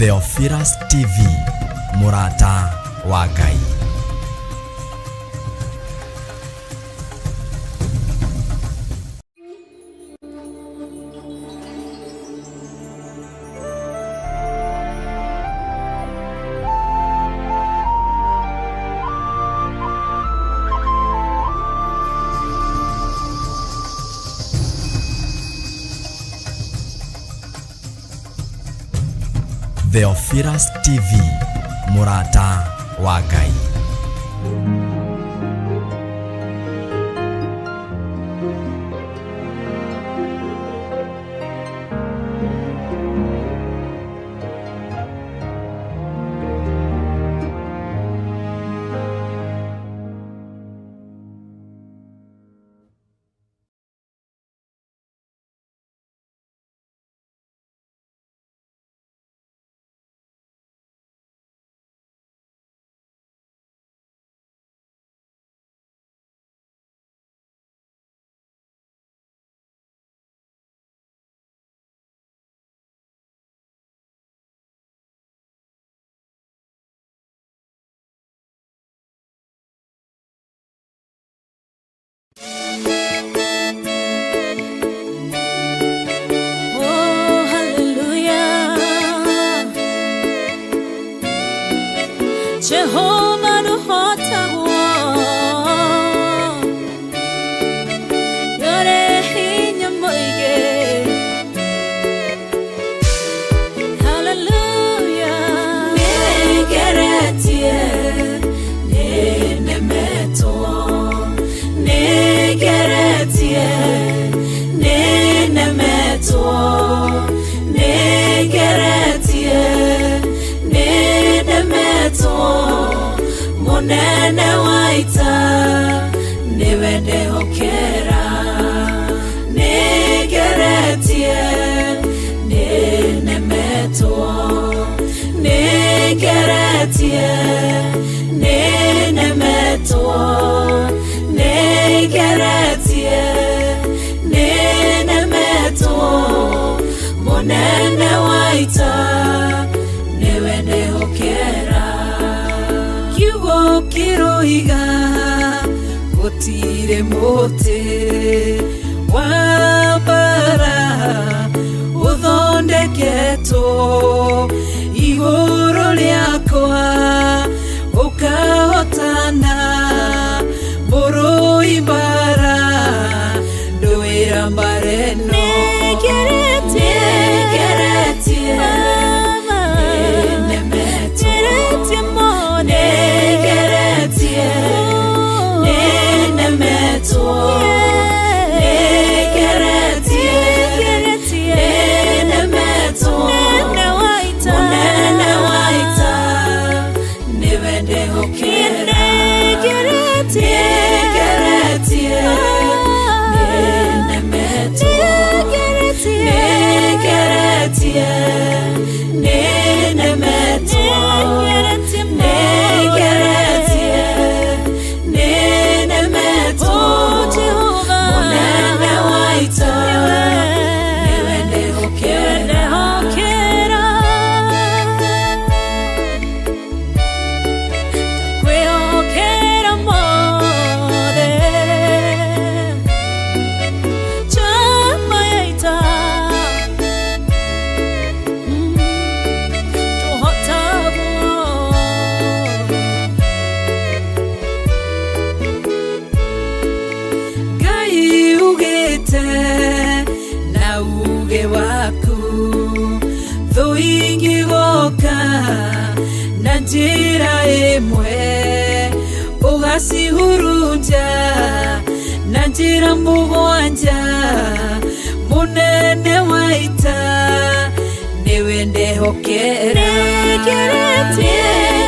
Theophilus TV, mũrata wa Ngai. Theophilus TV, mũrata wa Ngai. Oh, hallelujah. Jehovah nũhotagwo. Nĩũrĩ hinya mũingĩ. Hallelujah. Nĩngeretie, nĩnemetwo. Nĩngeretie, nĩnemetwo. Nĩngeretie, nĩnemetwo. Mũnene wa ita, nĩwe ndehokera. Nĩngeretie, nĩnemetwo. Nĩngeretie, nĩnemetwo. Nĩngeretie, nĩnemetwo. Mũnene wa ita, nĩwe ndehokera. Kiugo kĩroiga gũtirĩ mũtĩ wa mbara ũthondeketwo igũrũ rĩakwa ũkahotana mũrũi mbara ndũĩra mbara ĩno. Nĩngeretie, Nĩngeretie, Baba. nĩnemetwo. Ngeretie mũno. Nĩngeretie, nĩnemetwo. Nĩngeretie, Nĩngeretie, nĩnemetwo. Mũnene wa ita. Mũnene wa ita, nĩwe ndehokera. Nĩngeretie, Nĩngeretie, nĩnemetwo. Nĩngeretie, Nĩngeretie, nĩnemetwo. Nĩngeretie mũno. Nĩngeretie, nĩnemetwo. Oh, Jehovah. Mũnene wa ita, nĩwe ndehokera. Ndehokera. Ndakwĩhokera mothe. Njamba ya ita. Tũhotagwo. Ngai ugĩte na uge waku thũ ingĩgoka na njĩra ĩmwe ũgacihurunja na njĩra mũgwanja. Mũnene wa ita, nĩwe ndehokera. Nĩngeretie,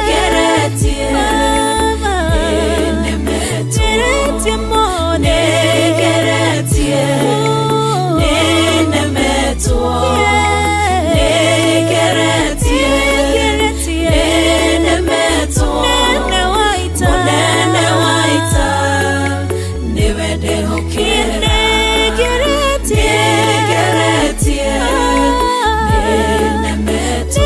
Nĩngeretie, Baba. nĩnemetwo. Ngeretie mũno. Nĩngeretie, nĩnemetwo. Nĩngeretie, Nĩngeretie, nĩnemetwo. Mũnene wa ita. Mũnene wa ita, nĩwe ndehokera. Nĩngeretie, Nĩngeretie, nĩnemetwo.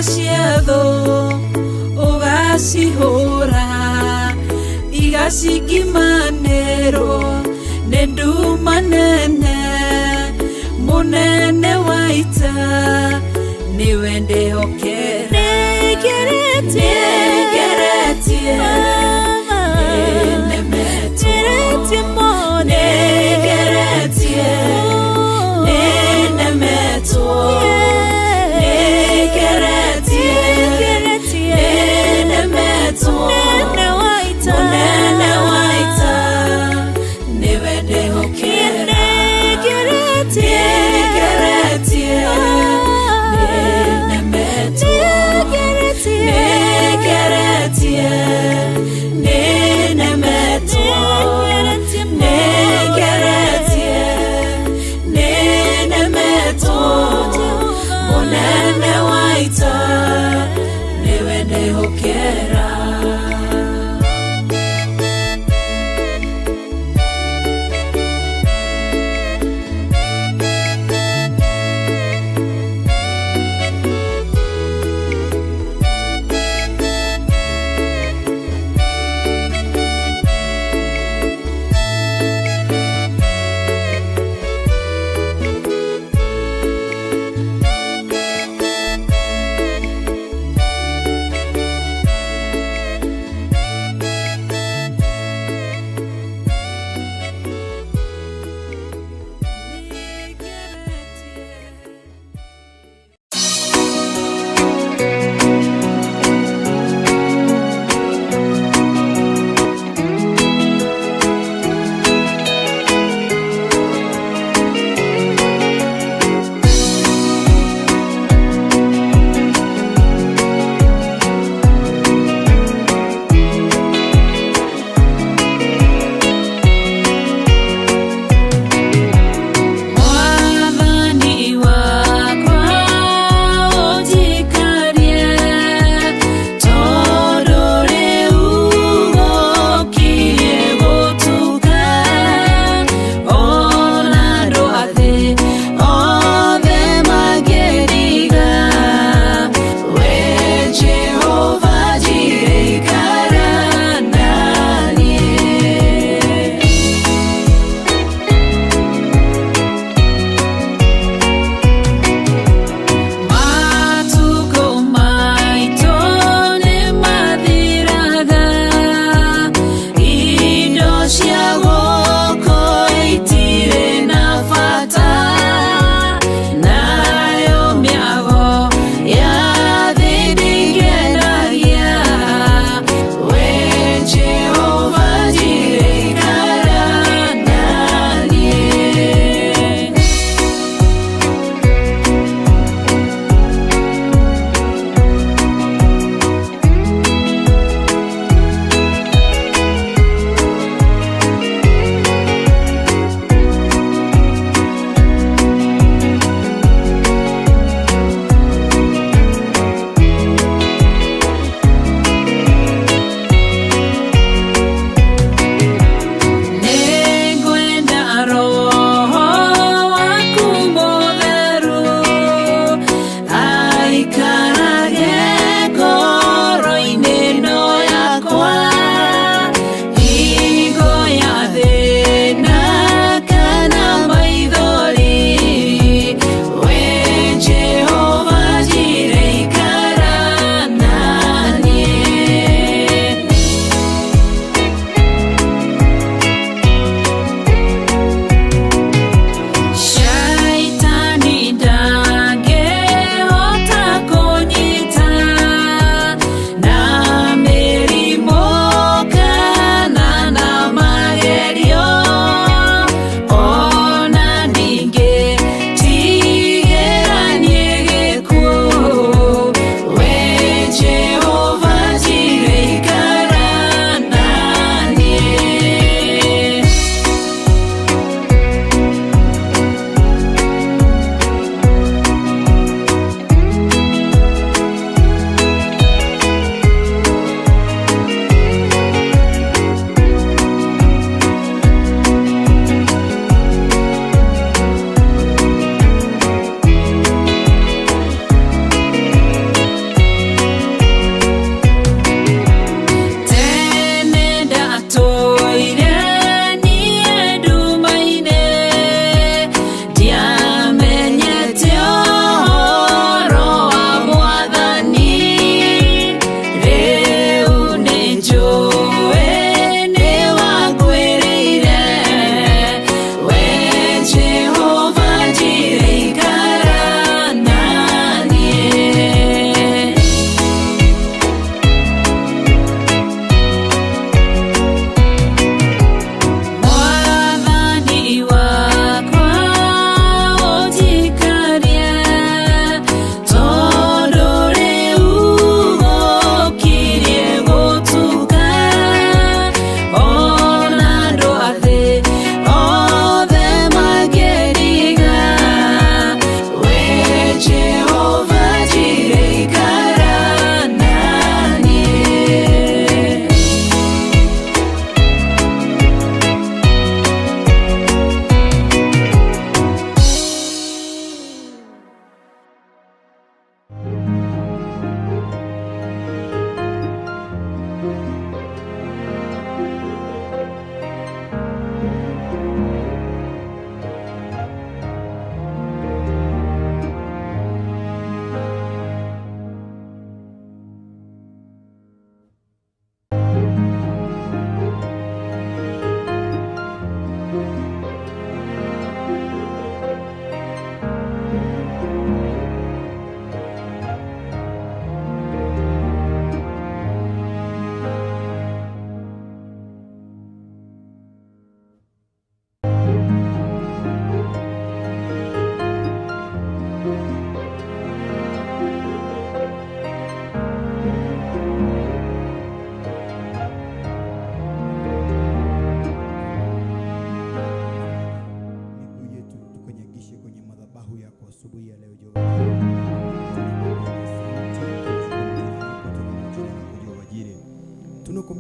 Cia thũ ũgacihũra igacingimanĩrwo nĩ nduma nene. Mũnene wa ita, nĩwe ndĩhokera. Nĩngeretie. Nĩngeretie. Baba. Nĩnemetwo. Ngeretie mũno. Nĩngeretie. Nĩnemetwo. Nĩngeretie. Nĩngeretie. Nĩnemetwo. Mũnene wa ita. Mũnene wa ita, nĩwe ndĩhokera. Nĩngeretie. Nĩngeretie. Nĩnemetwo.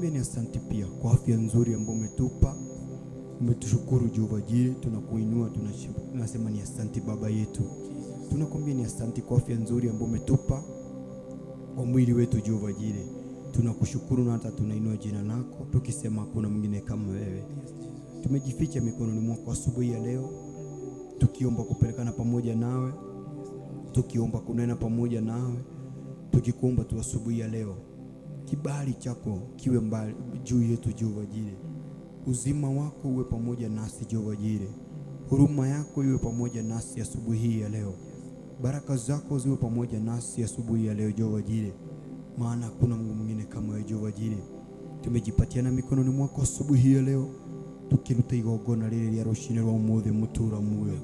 Tunakwambia ni asante pia kwa afya nzuri ambayo umetupa. Umetushukuru Jehova Jire, tunakuinua, tunasema ni asante Baba yetu. Tunakwambia ni asante kwa afya nzuri ambayo umetupa kwa mwili wetu Jehova Jire. Tunakushukuru na hata tunainua jina lako tukisema hakuna mwingine kama wewe. Tumejificha mikononi mwako asubuhi ya leo, tukiomba kupelekana pamoja nawe, tukiomba kunena pamoja nawe, tukikuomba tu asubuhi ya leo, kibali chako kiwe mbali juu yetu Jehova Jire, uzima wako uwe pamoja nasi Jehova Jire, huruma yako iwe pamoja nasi asubuhi hii ya leo, baraka zako ziwe pamoja nasi asubuhi ya leo Jehova Jire, maana hakuna Mungu mwingine kama wewe Jehova Jire. Tumejipatiana mikononi mwako asubuhi hii ya leo, tukiruta igongona rĩrĩ rĩa rũcinĩ rwa ũmũthĩ mũtũra muoyo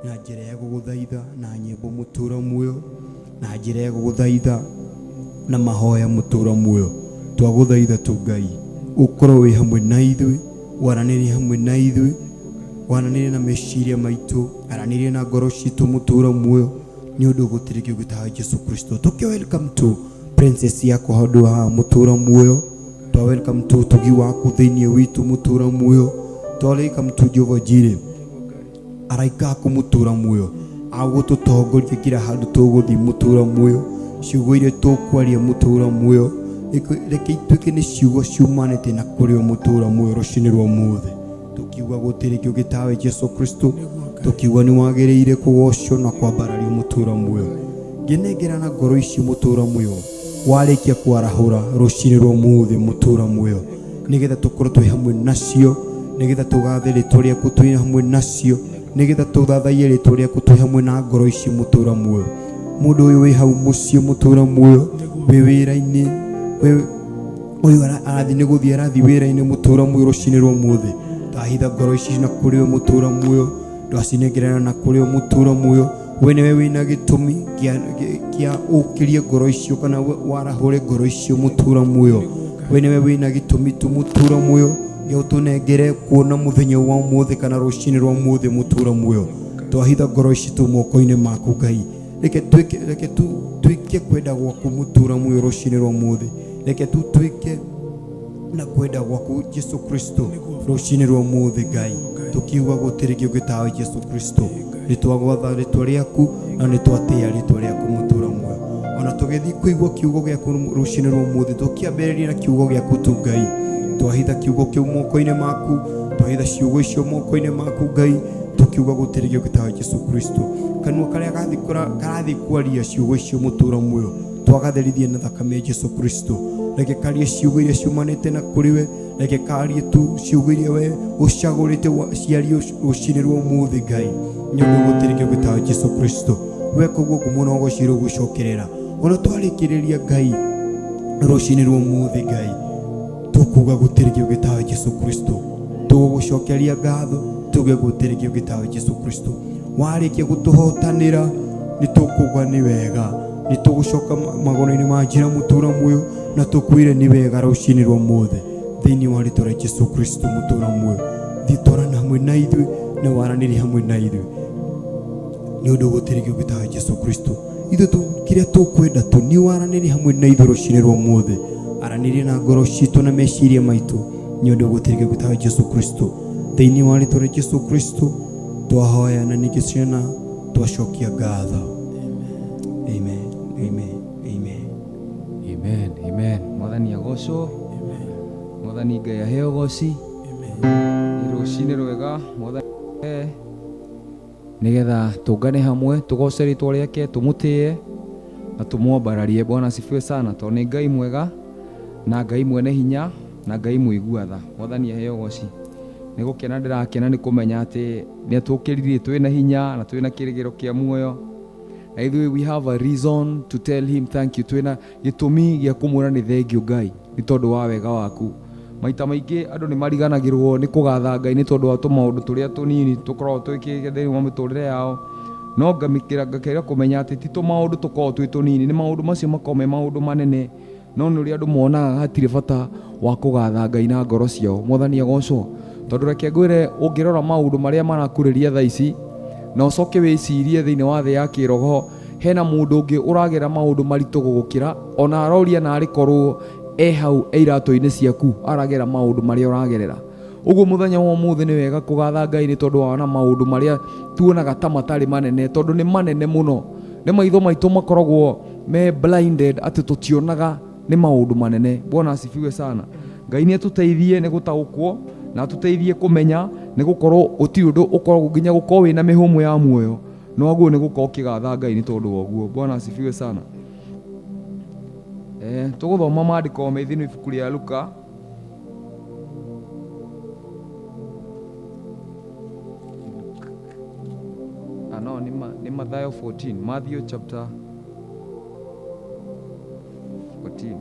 na njĩra ya gũgũthaitha na nyĩmbo mũtũra muoyo na njĩra ya gũgũthaitha na mahoya mũtũra muoyo. Twagũthaitha tu Ngai ũkorwo wĩ hamwe na ithuĩ, waranĩrie hamwe na ithuĩ, waranĩrie na meciria maitũ, aranĩrie na ngoro citũ mũtũra muoyo, nĩ ũndũ gũtirĩ kĩũngĩ ta Jesu Kristo. Tũkĩ welcome to princess yako handũ haha mũtũra muoyo, twa welcome to ũtugi waku thĩinĩ witũ mũtũra muoyo, twa welcome to Jehova Jire araika aku mũtũra muoyo agũtũtongoria kila handũ tũgũthiĩ mũtũra muoyo, ciugo iria tũkwaria mũtũra muoyo reke ituĩke nĩ ciugo ciumanĩte na kũrĩ we mũtũra muoyo rũcinĩ rwa ũmũthĩ, tũkiuga gũtirĩ kĩũngĩ tawe Jesu Kristo, tũkiuga nĩ wagĩrĩire kũgocwo na kwambarario mũtũra muoyo. Ngĩnengera na ngoro ici mũtũra muoyo warĩkia kwarahũra rũcinĩ rwa ũmũthĩ mũtũra muoyo, nĩgetha tũkorwo twĩ hamwe nacio, nĩgetha tũgathe rĩtwa rĩaku twĩ hamwe nacio, nĩgetha tũthathaiye rĩtwa rĩaku twĩ hamwe na ngoro ici mũtũra muoyo. Mũndũ ũyũ wĩ hau mũciĩ mũtũra muoyo, wĩ wĩra-inĩ, ũyũ arathiĩ nĩ gũthiĩ arathiĩ wĩra-inĩ mũtũra muoyo rũcinĩ rwa ũmũthĩ, ndahitha ngoro ici na kũrĩ we mũtũra muoyo, ndacinengerana na kũrĩ we mũtũra muoyo. We nĩwe wĩna gĩtũmi kĩa ũkĩrie ngoro icio kana warahũre ngoro icio mũtũra muoyo. We nĩwe wĩna gĩtũmi tu mũtũra muoyo gĩa ũtũnengere kuona mũthenya wa ũmũthĩ kana rũcinĩ rwa ũmũthĩ mũtũra muoyo. Twahitha ngoro ici tu moko-inĩ maku Ngai, reke tuĩke, reke tu tuĩke kwenda gwaku mũtũra muoyo rũcinĩ rwa ũmũthĩ, reke tu tuĩke na kwenda gwaku Jesu Kristo rũcinĩ rwa ũmũthĩ Ngai, tũkiuga gũtirĩ kĩũngĩ tawe Jesu Kristo. Nĩ twagwatha rĩtwa rĩaku na nĩ twatĩĩa rĩtwa rĩaku mũtũra muoyo. Ona tũgĩthiĩ kũigua kiugo gĩaku rũcinĩ rwa ũmũthĩ, tũkĩambĩrĩria na kiugo gĩaku tu Ngai, twahitha kiugo kĩu moko-inĩ maku, twahitha ciugo icio moko-inĩ maku Ngai, tũkiuga gũtirĩ kĩũngĩ tawe Jesu Kristo. Kanua karĩa karathiĩ kwaria ciugo icio mũtũra muoyo, twagatherithie na thakame ya Jesu Kristo. Reke karie ciugo iria ciumanĩte na kũrĩ we, reke karie tu ciugo iria we ũcagũrĩte ciario rũcinĩ rwa ũmũthĩ Ngai, nĩ ũndũ gũtirĩ kĩũngĩ tawe Jesu Kristo. We koguo ngumo na ũgoci rũgũcokerera. Ona twarĩkĩrĩria Ngai rũcinĩ rwa ũmũthĩ Ngai, tũkuga gũtirĩ kĩũngĩ tawe Jesu Kristo. Tũgũgũcokeria ngatho tuge gũtirĩ kĩũngĩ tawe Jesu Kristo. Warĩkia gũtũhotanĩra nĩ tũkuga nĩ wega, nĩ tũgũcoka magũrũ-inĩ ma njĩra mũtũra muoyo na tũkwĩre nĩ wega rũcinĩ rwa ũmũthĩ thĩinĩ wa rĩtwa rĩa Jesu Kristo mũtũra muoyo. Thiĩ twarana hamwe na ithuĩ na waranĩrie hamwe na ithuĩ, nĩ ũndũ gũtirĩ kĩũngĩ tawe Jesu Kristo. Ithuĩ tu kĩrĩa tũkwenda tu nĩ waranĩrie hamwe na ithuĩ rũcinĩ rwa ũmũthĩ, aranĩrie na ngoro citũ na meciria maitũ, nĩ ũndũ gũtirĩ kĩũngĩ tawe Jesu Kristo. Thĩinĩ wa rĩtwa rĩa Jesu Kristo twahoya na ningĩ ciana twacokia ngatho. Amen, amen, amen. Amen, amen. Mwathani agocwo, Mwathani Ngai aheo ũgoci. Nĩ rũcinĩ rwega Mwathani nĩgetha tũngane hamwe tũgoce rĩtwa rĩake, tũmũtĩe na tũmwambararie. Bwana asifiwe sana, tondũ nĩ Ngai mwega na Ngai mwene hinya na Ngai mũigua tha. Mwathani aheo ũgoci. Nĩ gũkena ndĩrakena nĩ kũmenya atĩ nĩ atũkĩririe twĩna hinya na twĩna kĩrĩgĩro kĩa muoyo. Na ithuĩ we have a reason to tell him thank you. Twĩna gĩtũmi gĩa kũmwĩra nĩ thengiũ Ngai nĩ tondũ wa wega waku. Maita maingĩ andũ nĩ mariganagĩrwo nĩ kũgatha Ngai nĩ tondũ wa tũmaũndũ tũrĩa tũnini tũkoragwo twĩkĩte thĩinĩ wa mĩtũrĩre yao, no ngakĩra kũmenya atĩ ti tũmaũndũ tũkoragwo twĩ tũnini, nĩ maũndũ macio makoragwo me maũndũ manene, no nĩ ũrĩa andũ monaga hatirĩ bata wa kũgatha Ngai na ngoro ciao. Mwathani agocwo, tondũ reke ngwĩre ũngĩrora maũndũ marĩa marakũrĩria thaa ici na ũcoke wĩcirie thĩinĩ wa thĩ ya kĩroho, hena mũndũ ũngĩ ũragera maũndũ maritũ gũgũkĩra, ona aroria na arĩ korwo E hau e iratũ-inĩ ciaku aragera maũndũ marĩa ũragerera. Ũguo mũthenya wa ũmũthĩ nĩ wega kũgatha Ngai nĩ tondũ wa ona maũndũ marĩa tuonaga ta matarĩ manene, tondũ nĩ manene mũno. Nĩ maitho maitũ makoragwo me blinded atĩ tũtionaga nĩ maũndũ manene. Bwana asifiwe sana. Ngai nĩ atũteithie nĩ gũtaũkwo na atũteithie kũmenya nĩ gũkorwo gũtirĩ ũndũ ũkoragwo nginya gũkorwo wĩna mĩhũmũ ya muoyo noguo nĩ gũkorwo ũkĩgatha Ngai nĩ tondũ wa ũguo. Bwana asifiwe sana. Tũgũthoma maandĩko me thĩinĩ wa ibuku rĩa Luka. Ah, no, nĩ Mathayo 14, Matthew chapter 14.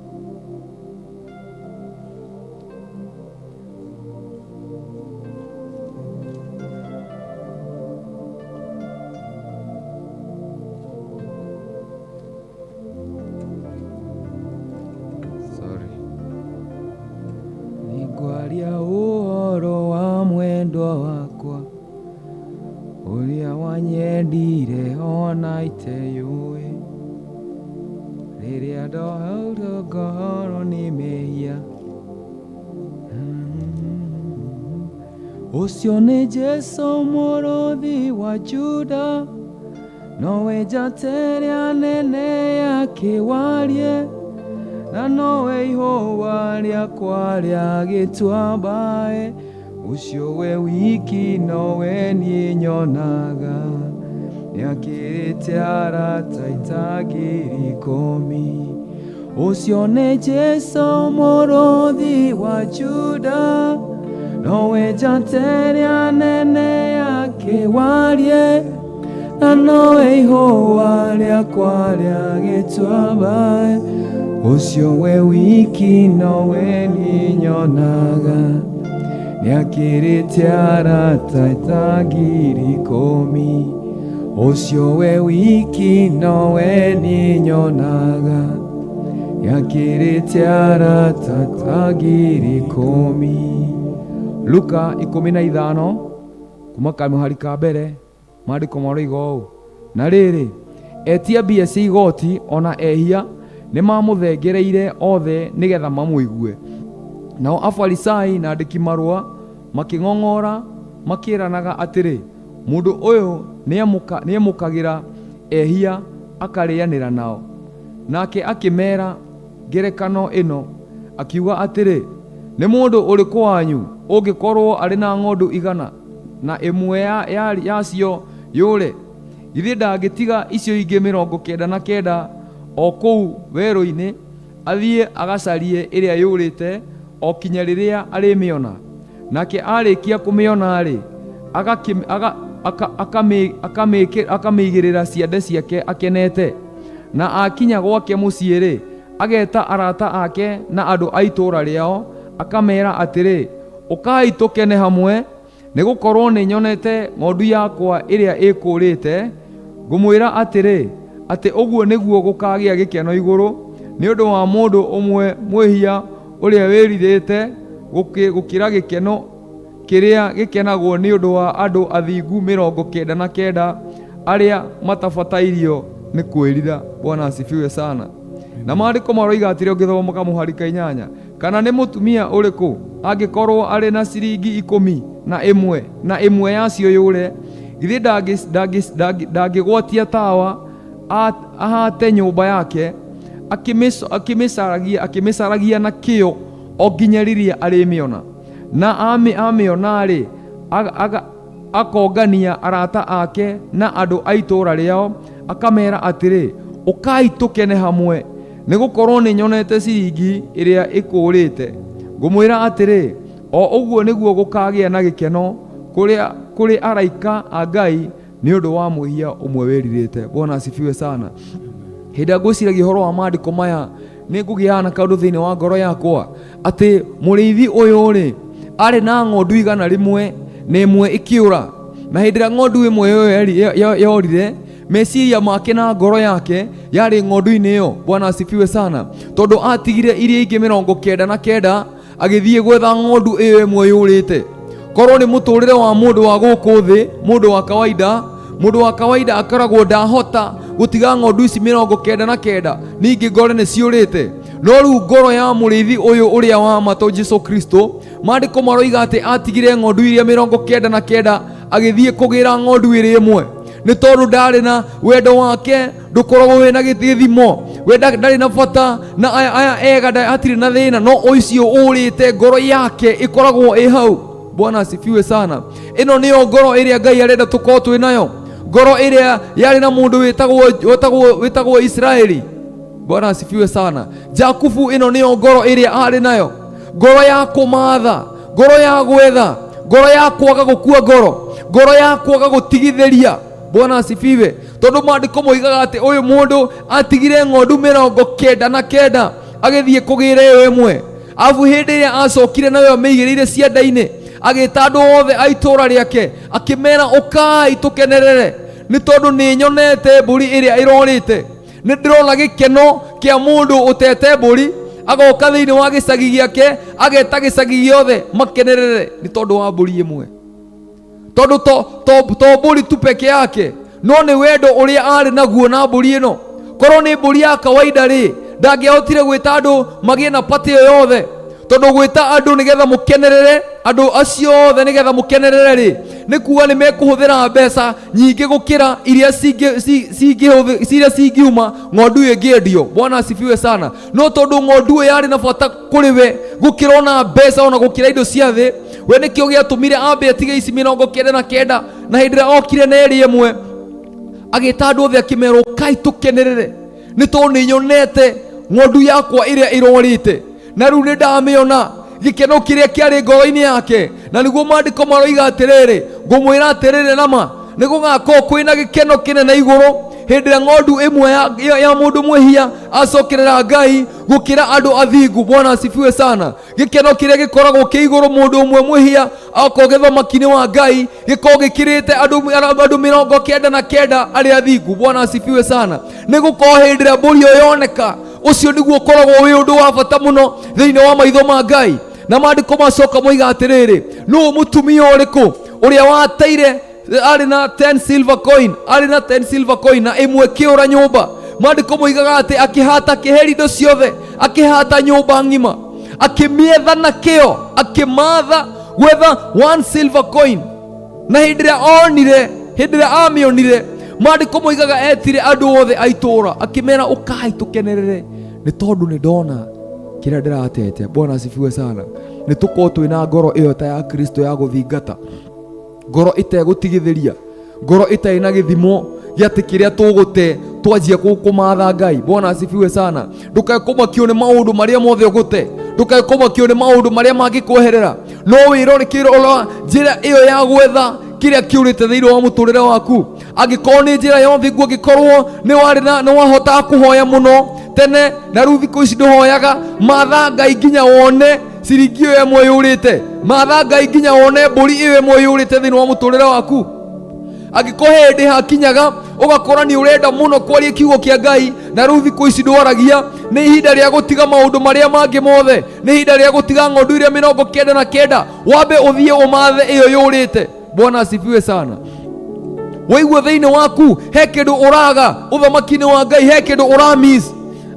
Sorry. Nĩngwaria ũhoro wa mwendwa wakwa ũrĩa wanyendire ona iteyũĩ, rĩrĩa ndohaurwo ngoro nĩ mehia. Ũcio nĩ Jesũ mũrũthi wa Juda, nowe njata ĩrĩa nene ya kĩwarie, na nowe ihũa rĩakwa rĩa gĩtuamba. Ũcio we wiki nowe niĩ nyonaga, nĩakĩrĩte arata itangiri ikũmi. Ũcio nĩ Jesũ mũrũthi wa Juda, nowe njata ĩrĩa nene ya kĩwarie, na nowe ihũa rĩakwa rĩa gĩtuamba. Ũcio we wiki nowe niĩ nyonaga, nĩakĩrĩte arata itangiri ikũmi. Ũcio we wiki nowe niĩ nyonaga, nĩakĩrĩte arata ta ngiri ikũmi. Luka 15 kuma kamũhari ka mbere, maandĩko maroiga ũũ: na rĩrĩ, etia mbia cia igoti ona ehia nĩ mamũthengereire othe nĩgetha mamũigue. Nao Afarisai na andĩki marũa makĩng'ong'ora makĩranaga atĩrĩ, mũndũ ũyũ nĩamũkagĩra ehia akarĩanĩra nao. Nake akĩmera ngerekano ĩno, akiuga atĩrĩ, nĩ mũndũ ũrĩkũ wanyu ũngĩkorwo arĩ na ng'ondu 100 na ĩmwe yacio yũre, githĩ ndangĩtiga icio ingĩ 99 o kũu werũ-inĩ, athiĩ agacarie ĩrĩa yũrĩte o kinya rĩrĩa arĩmĩona? Nake arĩkia kũmĩona-rĩ, akamĩigĩrĩra ciande ciake akenete. Na akinya gwake mũciĩ-rĩ, ageta arata ake na andũ a itũũra rĩao, akamera atĩrĩ, ũkai tũkene hamwe, nĩgũkorwo nĩnyonete ng'ondu yakwa ĩrĩa ĩkũũrĩte. Ngũmwĩra atĩrĩ, atĩ ũguo nĩguo gũkagĩa gĩkeno igũrũ nĩ ũndũ wa mũndũ ũmwe mwĩhia ũrĩa wĩrirĩte, gũkĩra gĩkeno kĩrĩa gĩkenagwo nĩ ũndũ wa andũ athingu 99 arĩa matabatairio nĩ kwĩrira. Bwana asifiwe sana. Na maandĩko maroiga atĩrĩ, ũngĩthoma kamũhari ka 8, kana nĩ mũtumia ũrĩkũ angĩkorwo arĩ na ciringi 11 na ĩmwe yacio yũre, githĩ ndangĩgwatia tawa ahate nyũmba yake, akĩmĩcaragia na kĩyo o nginya rĩrĩa arĩmĩona? Na amĩona-rĩ, akongania arata ake na andũ a itũũra rĩao, akamera atĩrĩ, ũkai tũkene hamwe, nĩgũkorwo nĩnyonete ciringi ĩrĩa ĩkũũrĩte. Ngũmwĩra atĩrĩ, o ũguo nĩguo gũkagĩa na gĩkeno kũrĩ araika a Ngai nĩ ũndũ wa mwĩhia ũmwe wĩrirĩte. Bwana asifiwe sana. Hĩndĩ ĩrĩa ngwĩciragia ũhoro wa maandĩko maya, nĩ ngũgĩaga na kaũndũ thĩinĩ wa ngoro yakwa atĩ mũrĩithi ũyũ rĩ, arĩ na ng'ondu 100 na ĩmwe ĩkĩũra. Na hĩndĩ ĩrĩa ng'ondu ĩmwe ĩyo yorire, meciria make na ngoro yake yarĩ ng'ondu-inĩ ĩyo. Bwana asifiwe sana. Tondũ atigire iria ingĩ 99 agĩthiĩ gwetha ng'ondu ĩyo ĩmwe yũrĩte. Korwo nĩ mũtũrĩre wa mũndũ wa gũkũ thĩ, mũndũ wa kawaida, mũndũ wa kawaida akoragwo ndahota gũtiga ng'ondu ici 99 ningĩ ngore nĩ ciũrĩte. No rĩu ngoro ya mũrĩithi ũyũ ũrĩa wa matũ Jesu Kristo, maandĩko maroiga atĩ atigire ng'ondu iria 99 agĩthiĩ kũgĩra ng'ondu ĩrĩ ĩmwe, nĩ tondũ ndarĩ na wendo wake ndũkoragwo wĩna gĩthimo. We ndarĩ na bata na aya aya ega, hatirĩ na thĩna, no ũcio ũrĩte ngoro yake ĩkoragwo ĩ hau. Bwana asifiwe sana. Ĩno nĩyo ngoro ĩrĩa Ngai arenda tũkorwo twĩ nayo, ngoro ĩrĩa yarĩ na mũndũ wĩtagwo Israeli. Bwana asifiwe sana. Jakubu, ĩno nĩyo ngoro ĩrĩa arĩ nayo, ngoro ya kũmatha, ngoro ya gwetha, ngoro ya kwaga gũkua ngoro, ngoro ya kwaga gũtigithĩria. Bwana asifiwe. Tondũ maandĩko moigaga atĩ ũyũ mũndũ atigire ng'ondu 99 agĩthiĩ kũgĩra ĩyo ĩmwe. Abu hĩndĩ ĩrĩa acokire nayo amĩigĩrĩire cianda-inĩ, agĩta andũ othe a itũũra rĩake akĩmera, ũkai tũkenerere, nĩ tondũ nĩ nyonete mbũri ĩrĩa ĩrorĩte. Nĩ ndĩrona gĩkeno kĩa mũndũ ũtete mbũri agoka thĩinĩ wa gĩcagi gĩake, ageta gĩcagi gĩothe makenerere nĩ tondũ wa mbũri ĩmwe. Tondũ to mbũri tu peke yake, no nĩ wendo ũrĩa arĩ naguo na mbũri ĩno. Korwo nĩ mbũri ya kawaida rĩ, ndangĩahotire gwĩta andũ magĩe na pati ĩyo yothe, tondũ gwĩta andũ nĩgetha mũkenerere andũ acio othe, nĩgetha mũkenerere rĩ, nĩ kuga nĩ mekũhũthĩra mbeca nyingĩ gũkĩra iria iria cingiuma ng'ondu ĩyo ĩngĩendio. Bwana asifiwe sana. No tondũ ng'ondu ĩyo yarĩ na bata kũrĩ we gũkĩra ona mbeca ona gũkĩra indo cia thĩ, we nĩkĩo gĩatũmire ambe atige ici 99, na hĩndĩ ĩrĩa okire na ĩrĩ ĩmwe agĩta andũ othe akĩmera, ũkai tũkenerere, nĩ tondũ nĩ nyonete ng'ondu yakwa ĩrĩa ĩrorĩte, na rĩu nĩ ndamĩona. Gĩkeno kĩrĩa kĩarĩ ngoro-inĩ yake, na nĩguo maandĩko maroiga atĩrĩrĩ, ngũmwĩra atĩrĩrĩ nama, nĩ gũgakorwo kwĩna gĩkeno kĩnene igũrũ hĩndĩ ĩrĩa ng'ondu ĩmwe ya mũndũ mwĩhia acokerera Ngai gũkĩra andũ athingu. Bwana asifiwe sana. Gĩkeno kĩrĩa gĩkoragwo kĩ igũrũ mũndũ ũmwe mwĩhia akorwo gĩthamaki-inĩ wa Ngai gĩkorwo gĩkĩrĩte andũ 99 arĩa athingu. Bwana asifiwe sana. Nĩ gũkorwo hĩndĩ ĩrĩa mbũri ĩyo yoneka, ũcio nĩguo ũkoragwo wĩ ũndũ wa bata mũno thĩinĩ wa maitho ma Ngai. Na maandĩko macoka moiga atĩrĩrĩ, nũũ mũtumia ũrĩkũ ũrĩa wateire arĩ na 10 silver coin, arĩ na 10 silver coin na ĩmwe kĩũra nyũmba? Maandĩko moigaga atĩ akĩhata akĩheri indo ciothe, akĩhata nyũmba ng'ima, akĩmĩetha na kĩo, akĩmatha gwetha 1 silver coin. Na hĩndĩ ĩrĩa onire, hĩndĩ ĩrĩa amĩonire, maandĩko moigaga etire andũ othe a itũũra akĩmera, ũkai tũkenerere, nĩ tondũ nĩ ndona kĩrĩa ndĩratete. Bwana asifiwe sana. Nĩ tũkorwo twĩna ngoro ĩyo ta ya Kristo ya gũthingata, ngoro ĩtegũtigithĩria, ngoro ĩtarĩ na gĩthimo gĩa atĩ kĩrĩa tũgũte twanjia kũmatha Ngai. Bwana asifiwe sana. Ndũkae kũmakio nĩ maũndũ marĩa mothe ũgũte, ndũkae kũmakio nĩ maũndũ marĩa mangĩkweherera, no wĩrore kĩrora njĩra ĩyo ya gwetha kĩrĩa kĩũrĩte thĩinĩ wa mũtũrĩre waku. Angĩkorwo nĩ njĩra ya ũthingu, angĩkorwo nĩ warĩ na nĩ wahotaga kũhoya mũno tene na rĩu thikũ ici ndũhoyaga, matha Ngai nginya wone ciringi ĩyo ĩmwe yũrĩte, matha Ngai nginya wone mbũri ĩyo ĩmwe yũrĩte thĩinĩ wa mũtũrĩre waku. Angĩkorwo he hĩndĩ hakinyaga ũgakora nĩ ũrenda mũno kwaria kiugo kĩa Ngai na rĩu thikũ ici ndwaragia, nĩ ihinda rĩa gũtiga maũndũ marĩa mangĩ mothe, nĩ ihinda rĩa gũtiga ng'ondu iria 99, wambe ũthiĩ ũmathe ĩyo yũrĩte. Bwana asifiwe sana. Waigua thĩinĩ waku he kĩndũ ũraga ũthamaki-inĩ wa Ngai, he kĩndũ ũramiss.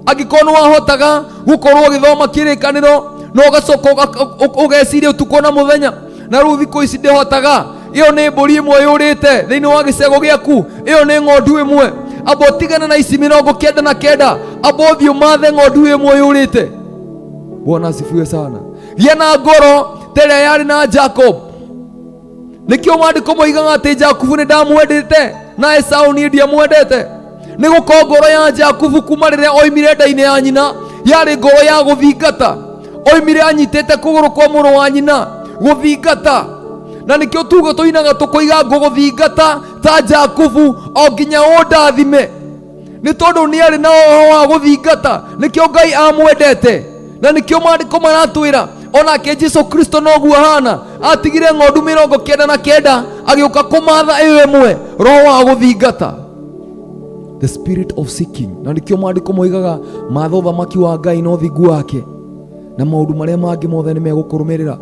Angĩkorwo nĩ wahotaga gũkorwo ũgĩthoma kĩrĩkanĩro na ũgacoka ũgeciria ũtukũ na mũthenya, na rĩu thikũ ici ndĩhotaga, ĩyo nĩ mbũri ĩmwe yũrĩte thĩinĩ wa gĩcego gĩaku, ĩyo nĩ ng'ondu ĩmwe. Amba ũtigane na ici 99, amba ũthiĩ ũmathe ng'ondu ĩmwe yũrĩte. Bwana asifiwe sana. Gĩa na ngoro ta ĩrĩa yarĩ na Jacob. Nĩkĩo maandĩko moigaga atĩ Jakubu nĩ ndamwendete na Esau niĩ ndiamwendete. Nĩ gũkorwo ngoro ya Jakubu kuma rĩrĩa oimire nda-inĩ ya nyina yarĩ ngoro ya gũthingata. Oimire anyitĩte kũgũrũ kwa mũrũ wa nyina gũthingata. Na nĩkĩo tuga tũinaga tũkoiga ngũgũthingata ta Jakubu o nginya ũndathime. Nĩ tondũ nĩ arĩ na ũhoro wa gũthingata, nĩkĩo Ngai amwendete. Na nĩkĩo maandĩko maratwĩra onake Jesu Kristo noguo ahana, atigire ng'ondu 99 agĩũka kũmatha ĩyo ĩmwe, roho wa gũthingata, the spirit of seeking. Na nĩkĩo maandĩko moigaga matha ũthamaki wa Ngai na ũthingu wake, na maũndũ marĩa mangĩ mothe nĩ megũkũrũmĩrĩra.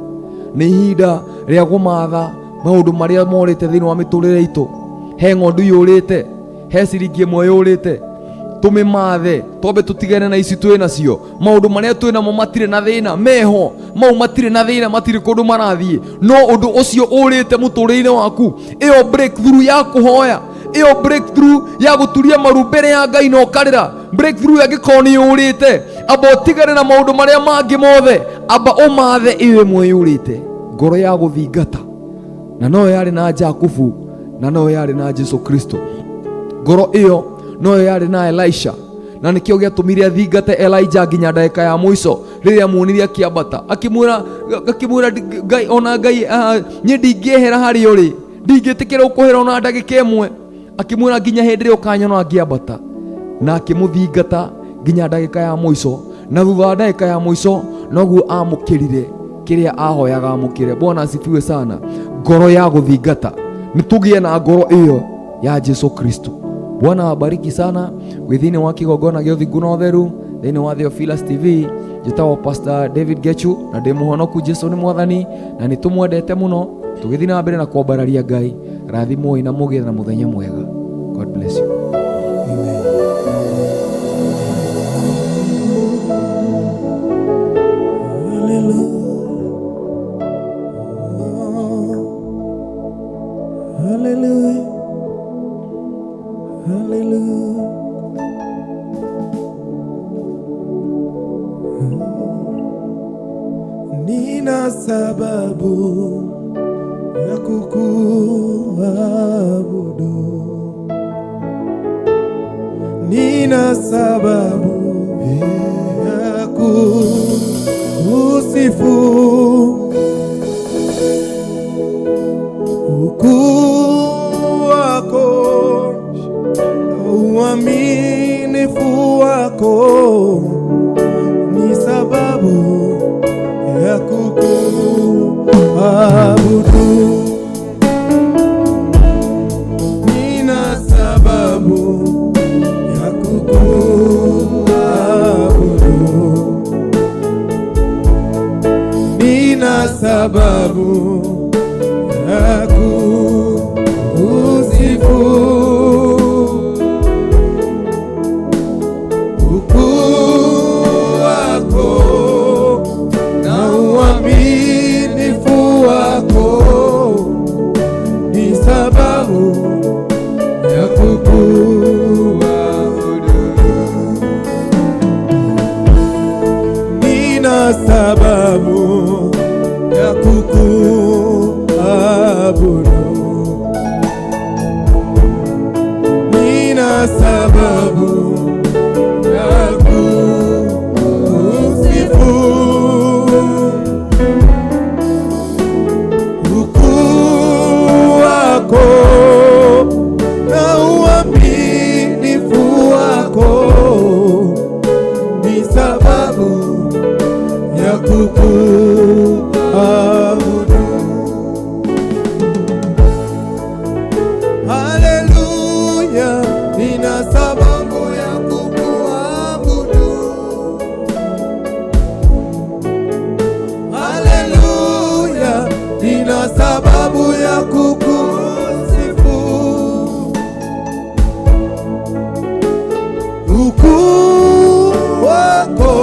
Nĩ ihinda rĩa kũmatha maũndũ marĩa morĩte thĩinĩ wa mĩtũrĩre itũ. He ng'ondu yũrĩte, he ciringi ĩmwe yũrĩte. Tũmĩmathe, twambe tũtigane na ici twĩ nacio. Maũndũ marĩa twĩ namo matirĩ na thĩna, meho mau matirĩ na thĩna, matirĩ kũndũ marathiĩ. No ũndũ ũcio ũrĩte mũtũrĩre-inĩ waku, ĩyo breakthrough ya kũhoya, ĩyo breakthrough ya gũturia maru mbere ya Ngai na ũkarĩra, breakthrough angĩkorwo nĩ yũrĩte, amba ũtigane na maũndũ marĩa mangĩ mothe, amba ũmathe ĩyo ĩmwe yũrĩte. Ngoro ya gũthingata, na noyo yarĩ na Jakubu, na noyo yarĩ na Jesu Kristo. Ngoro ĩyo noyo yarĩ na Elisha, na nĩkĩo gĩatũmire athingate Elijah nginya ndagĩka ya mũico rĩrĩa amuonire akĩambata, akĩmwĩra akĩmwĩra Ngai, ona Ngai, niĩ ndingĩehera harĩa ũrĩ, ndingĩtĩkĩra ũkũhera ona ndagĩka ĩmwe. Akĩmwĩra nginya hĩndĩ ĩrĩa ũkanyona ngĩambata, na akĩmũthingata nginya ndagĩka ya mũico, na thutha wa ndagĩka ya mũico noguo amũkĩrire kĩrĩa ahoyaga amũkĩre. Bwana asifiwe sana. Ngoro ya gũthingata, nĩ tũgĩe na ngoro ĩyo ya Jesu Kristo. Bwana awabariki sana. Wĩ thĩinĩ wa kĩgongona gĩa ũthingu na ũtheru thĩinĩ wa Theophilus TV. Njĩtagwo Pastor David Gechu na ndĩ mũhonoku. Jesu nĩ mwathani na nĩ tũmwendete mũno. Tũgĩthiĩ na mbere na kwambararia Ngai. Rathimwoi na mũgĩe na mũthenya mwega. God bless you. Amen. Hallelujah. Hallelujah. Nina sababu ya kukuabudu, nina sababu ya kukusifu. Ukuu wako na uaminifu wako ni sababu ya kukuabudu. Nina sababu ya kukuabudu. Nina sababu ya kukusifu. Ukuu wako na uaminifu wako ni sababu ya kukuabudu. Nina sababu ya kukuabudu. Nina sababu ya kukusifu. Ukuu wako na uaminifu wako ni sababu ya kukuabudu. Haleluya, nina sababu ya kukuabudu. Haleluya, nina sababu ya kukusifu. Ukuu wako.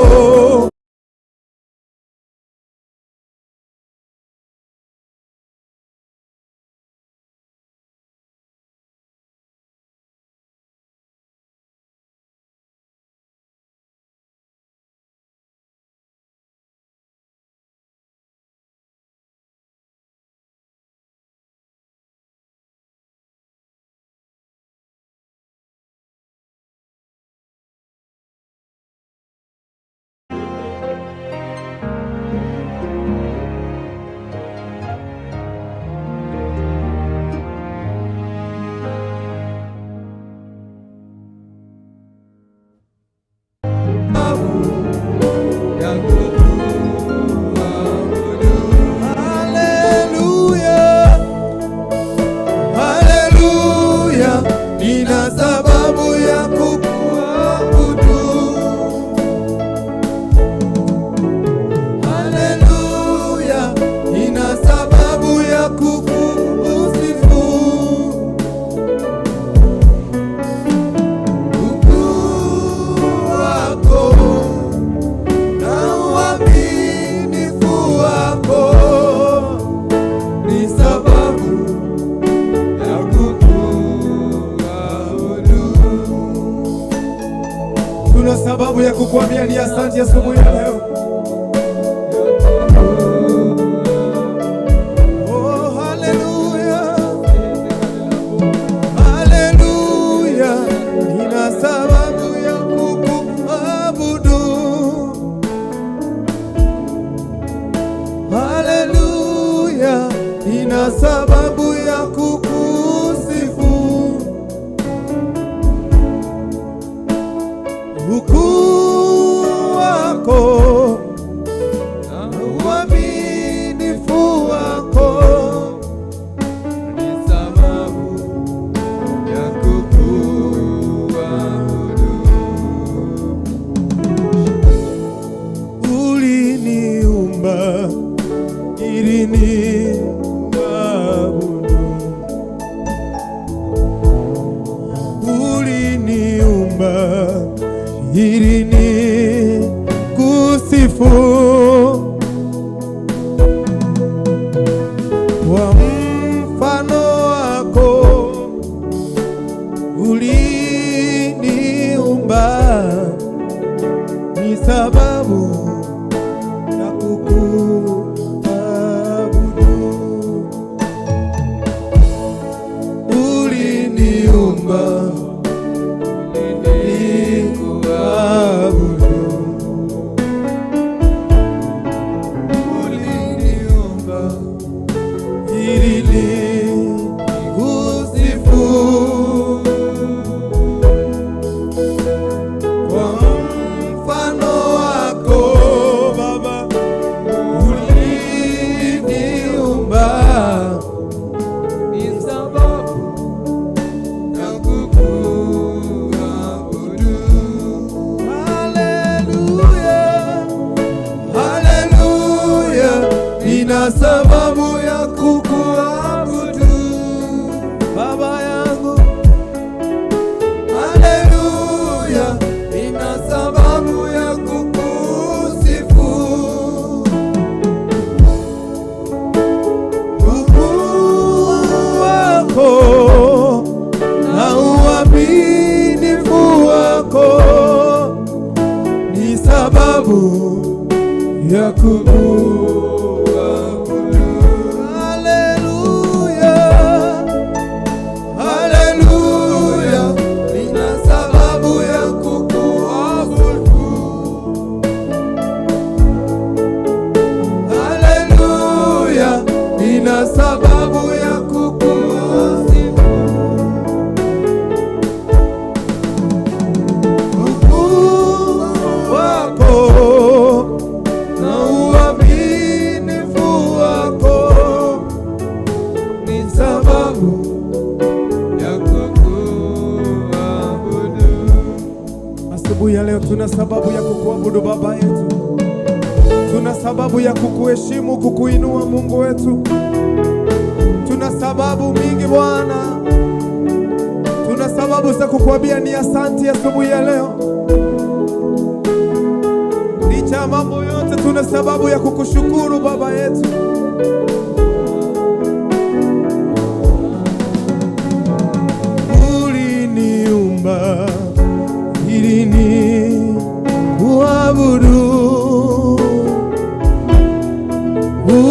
Tuna sababu ya kukuambia ni asante asubuhi ya leo. Oh, haleluya. Haleluya. Nina sababu ya kukuabudu. Haleluya. Nina sababu ya kukusifu. Ukuu wako na uaminifu wako Ni sababu ya kukuabudu. Uliniumba ili nikuabudu, uliniumba ili nikusifu. Kwa mfano wako uliniumba, ni sababu na kukuabudu. Uliniumba ili nikuabudu, uliniumba ili nikusifu. Kwa mfano wako Baba uliniumba, Ni sababu ya kukuabudu. Haleluya, haleluya, nina sababu ya kukuabudu Baba yangu. Haleluya, nina sababu ya kukusifu. Ukuu wako na uaminifu wako ni sababu ya kukuabudu. Haleluya, haleluya, nina sababu ya kukuabudu. Haleluya, nina sababu ya kukusifu. Ukuu wako na uaminifu wako ni sababu Ya kukuabudu. Asubuhi ya leo tuna sababu ya kukuabudu Baba yetu, tuna sababu ya kukuheshimu, kukuinua Mungu wetu. Tuna sababu mingi Bwana, tuna sababu za kukuambia ni asanti asubuhi ya leo. Licha ya mambo yote, tuna sababu ya kukushukuru Baba yetu. Uliniumba ili nikuabudu,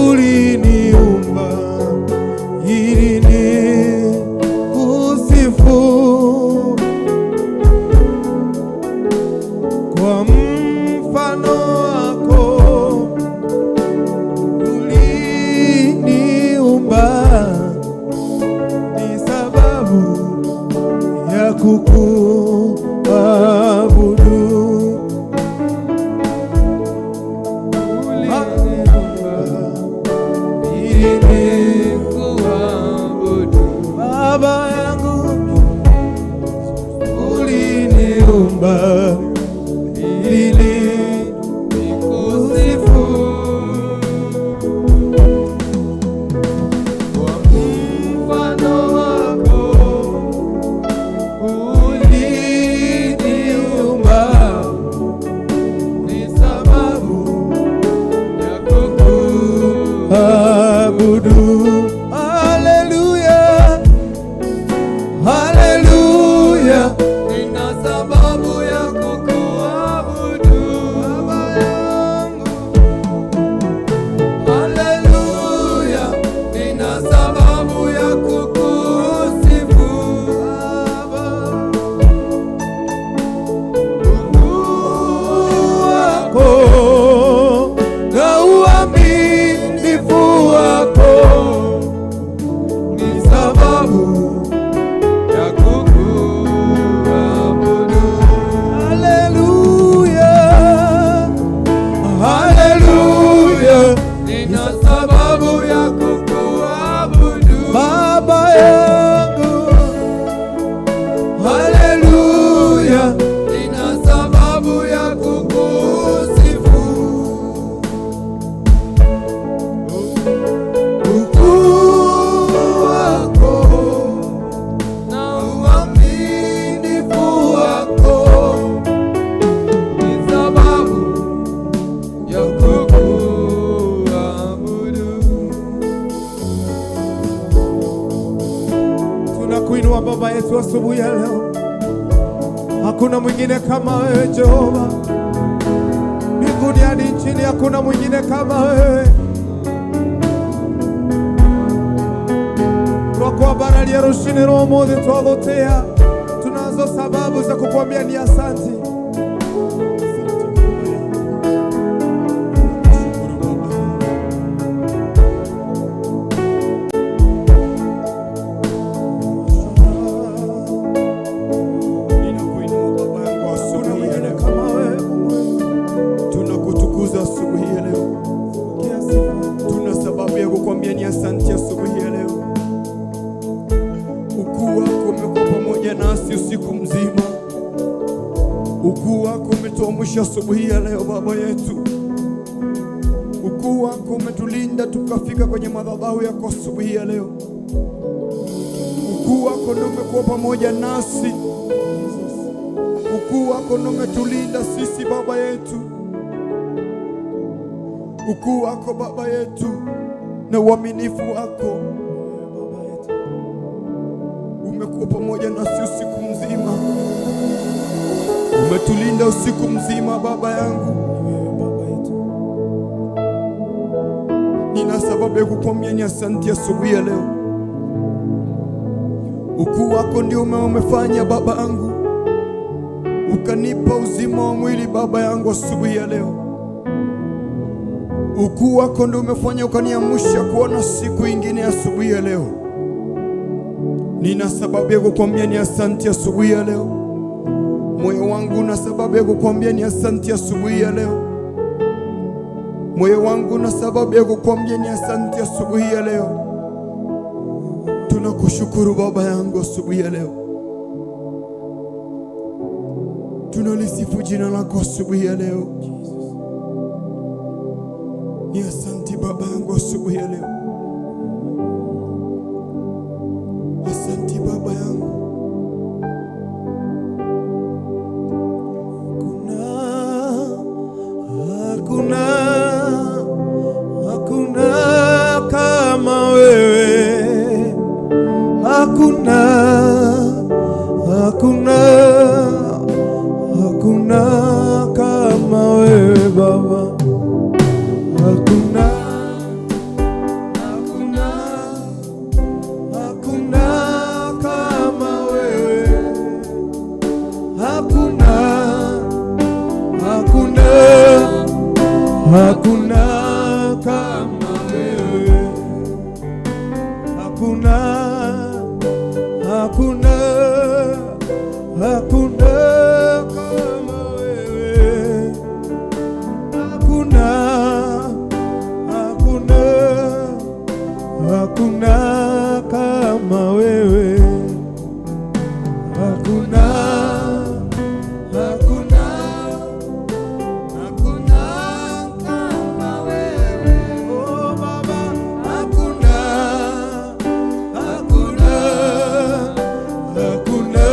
uliniumba ili nikusifu. Kwa mfano wako uliniumba, ni sababu ya kukuabudu. asubuhi ya leo. Hakuna mwingine kama wewe Jehova, mbinguni hadi nchini hakuna mwingine kama wewe. Twakwambararia rucini rwa umuthi twagũtĩa, tunazo sababu za kukwambia ni asanti. Asante Baba yangu. Nakushukuru Baba yangu. Ninakuinua Baba yangu Hakuna asubuhi ya mwingine leo. kama wewe Mungu wetu. Tunakutukuza asubuhi ya leo. Pokea sifa. Tuna sababu ya kukwambia ni asante asubuhi ya leo. Ukuu wako umekuwa pamoja nasi usiku mzima. Ukuu wako umetuamsha asubuhi ya leo Baba yetu. Ukuu wako umetulinda tukafika kwenye madhabahu yako asubuhi ya leo. Ukuu wako ndio umekuwa pamoja nasi. Ukuu wako ndio umetulinda sisi Baba yetu. Ukuu wako Baba yetu na uaminifu wako Baba yetu. umekuwa pamoja nasi usiku mzima, umetulinda usiku mzima Baba yangu. Ni wewe Baba yetu. Nina sababu ya kukwambia ni asante asubuhi ya leo. Ukuu wako ndio umefanya Baba yangu, ukanipa uzima wa mwili Baba yangu asubuhi ya leo. Ukuu wako ndio umefanya ukaniamsha kuona siku ingine asubuhi ya leo. Nina sababu ya kukwambia ni asante asubuhi ya leo. Moyo wangu una sababu ya kukwambia ni asante asubuhi ya leo. Moyo wangu una sababu ya kukwambia ni asante asubuhi ya leo. Tunakushukuru Baba yangu asubuhi ya leo, tunalisifu jina lako asubuhi ya leo. Ni asante Baba yangu asubuhi ya leo, asante Baba yangu. Hakuna, hakuna kama wewe, hakuna, hakuna, hakuna kama wewe Baba, hakuna, hakuna, hakuna kama wewe, hakuna, hakuna, hakuna kama wewe, hakuna, hakuna, hakuna kama wewe, hakuna, hakuna, hakuna kama wewe, hakuna, hakuna, hakuna kama wewe, oh Baba, hakuna, hakuna, hakuna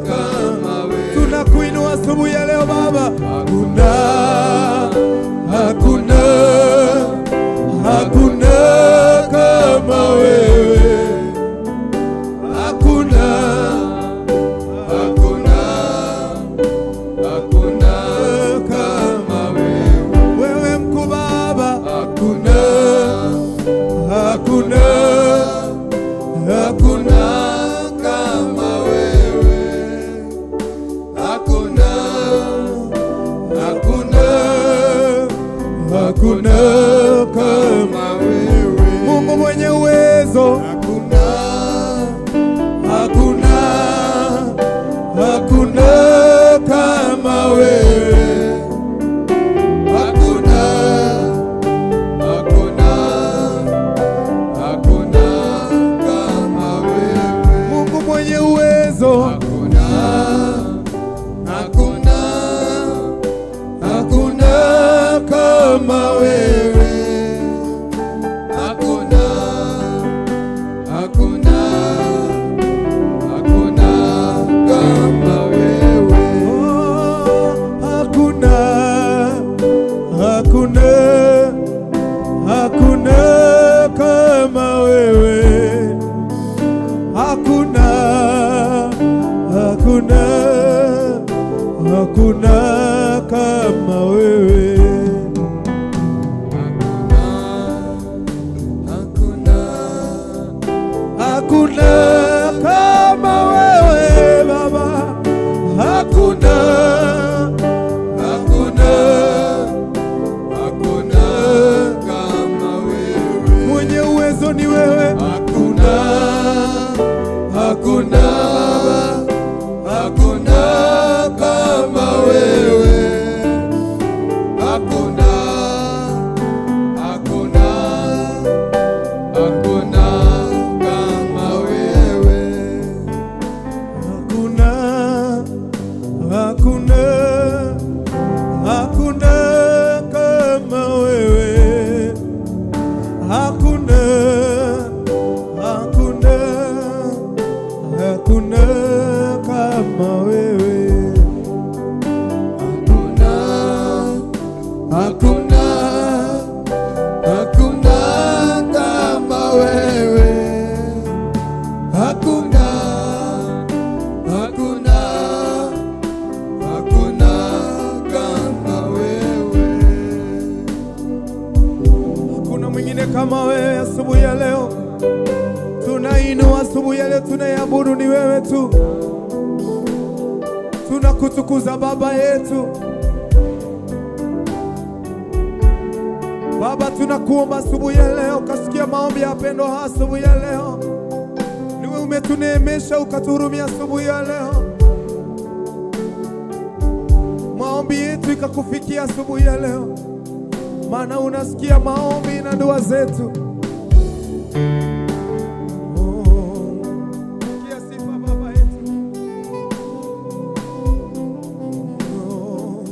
kama wewe. Tunakuinua asubuhi ya leo Baba, hakuna, hakuna, hakuna kama wewe, hakuna, hakuna, hakuna kama wewe, wewe mkuu Baba, hakuna, hakuna, hakuna kama wewe, hakuna, hakuna. kama wewe. Hakuna, Hakuna kama wewe Baba, hakuna, hakuna, hakuna kama wewe. Mwenye uwezo ni wewe. Hakuna, hakuna, hakuna kama wewe. Hakuna, hakuna, hakuna kama wewe. Hakuna, hakuna, hakuna kama wewe. Hakuna, hakuna, hakuna kama wewe. Hakuna, hakuna, hakuna kama wewe. Hakuna, hakuna, hakuna kama wewe. Hakuna mwingine kama wewe. Asubuhi ya leo tunainua, asubuhi ya leo tunaiabudu ni wewe tu, tunakutukuza Baba yetu. Baba, tunakuomba asubuhi ya leo, kasikia maombi ya wapendwa hawa asubuhi ya leo. Niwe umetuneemesha ukatuhurumia asubuhi ya leo, maombi yetu ikakufikia asubuhi ya leo, maana unasikia maombi na dua zetu. Oh, sikia sifa Baba yetu. Oh,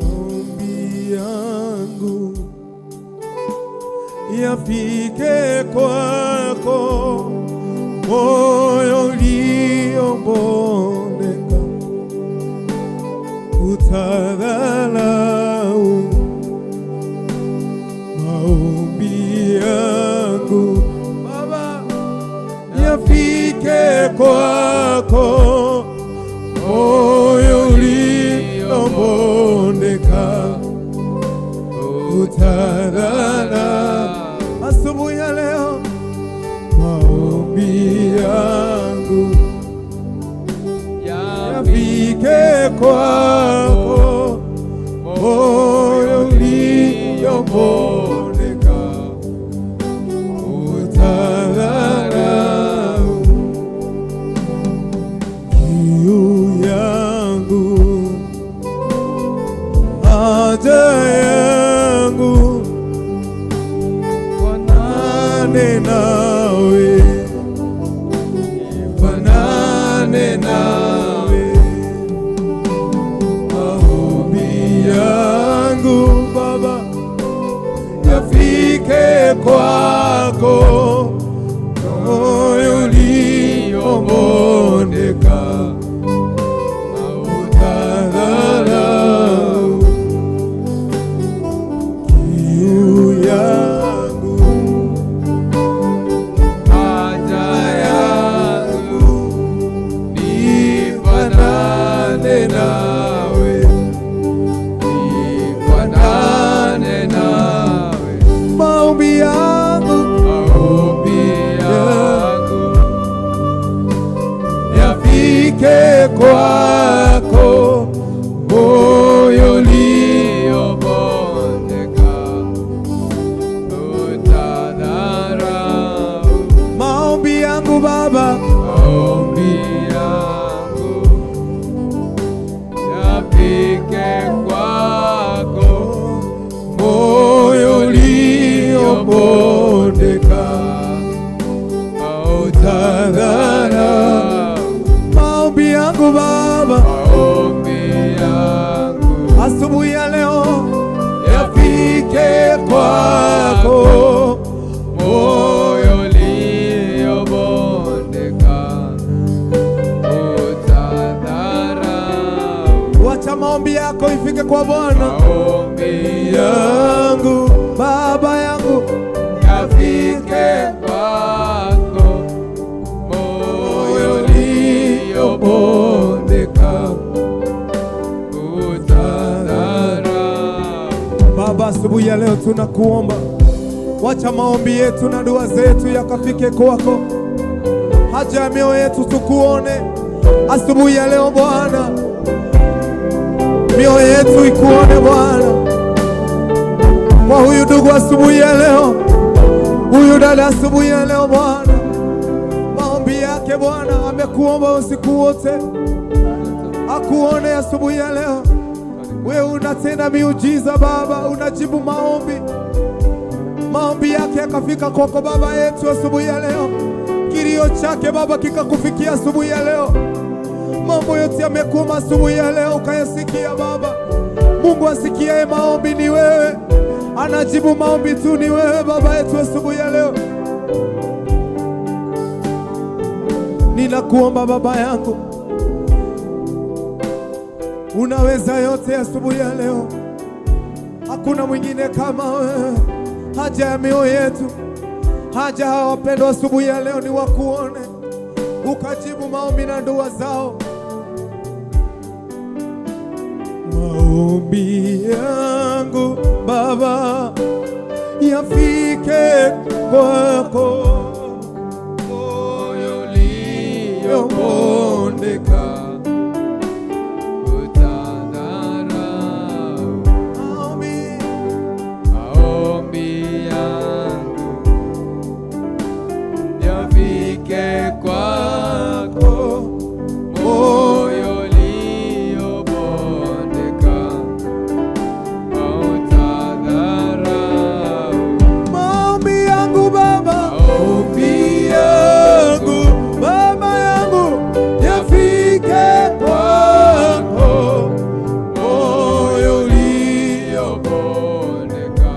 maombi yangu yafike kwako, moyo uliobondeka utadharau maombi yangu Baba, yafike kwako, moyo uliobondeka utadharau. Asubuhi ya leo maombi yangu yafike kwako, moyo uliobondeka utadharau. Kiu yangu, haja yangu, fanane nawe, fanane nawe. Maombi yangu Baba yafike kwako, moyo uliobondeka utadharau. Kiu yangu, Haja yangu nifanane nawe, nifanane nawe. Maombi yangu Maombi yangu yafike kwako, moyo uliobondeka utadharau. Maombi yangu Baba, Maombi yangu yafike kwako, moyo uliobondeka utadharau. Maombi yangu Baba, Maombi yangu asubuhi ya leo yafike kwako, moyo uliobondeka utadharau. Wacha maombi yako ifike kwa Bwana. Maombi Yangu Baba yangu yafike kwako, moyo uliobondeka Asubuhi ya leo tunakuomba, wacha maombi yetu na dua zetu yakafike kwako. Haja ya mioyo yetu tukuone asubuhi ya leo Bwana, mioyo yetu ikuone Bwana. Kwa huyu ndugu asubuhi ya leo, huyu dada asubuhi ya leo Bwana, maombi yake Bwana amekuomba usiku wote, akuone asubuhi ya leo. Wewe unatenda miujiza Baba, unajibu maombi, maombi yake yakafika kwako Baba yetu asubuhi ya leo. Kilio chake Baba kikakufikia asubuhi ya leo. Mambo yote yamekuwa asubuhi ya leo, ukayasikia Baba. Mungu asikiaye maombi ni wewe, anajibu maombi tu ni wewe Baba yetu asubuhi ya leo. Ninakuomba Baba yangu, unaweza yote asubuhi ya leo, hakuna mwingine kama wewe. Haja ya mioyo yetu, haja hawa wapendwa asubuhi ya leo ni wakuone, ukajibu maombi na ndoa zao. Maombi yangu Baba yafike kwako, Moyo uliobondeka utadharau. Maombi Maombi yangu yafike kwako, moyo uliobondeka hautadharau. Maombi yangu Baba, Maombi yangu Baba yangu yafike kwako, moyo uliobondeka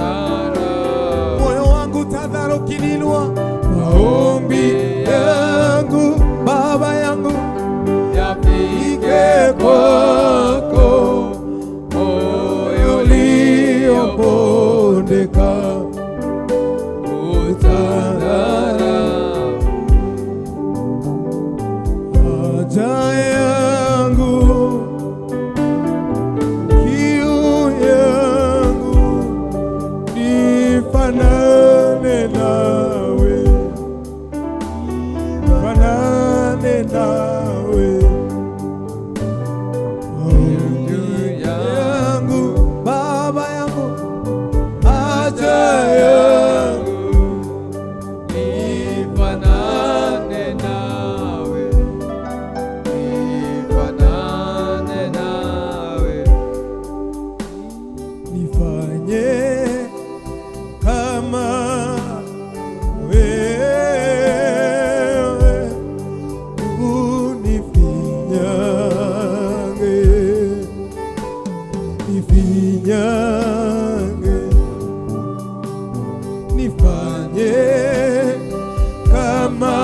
utadharau. Moyo wangu tadharau ukininua. Maombi yangu Baba yangu Yafike kwako, moyo uliobondeka utadharau. Haja yangu, kiu yangu, nifanane nawe, fanane nawe. Maombi yangu Baba yangu, haja yangu Nifanane nawe, nifanane nawe, nifanye kama wewe, unifinyange, nifinyange, nifanye kama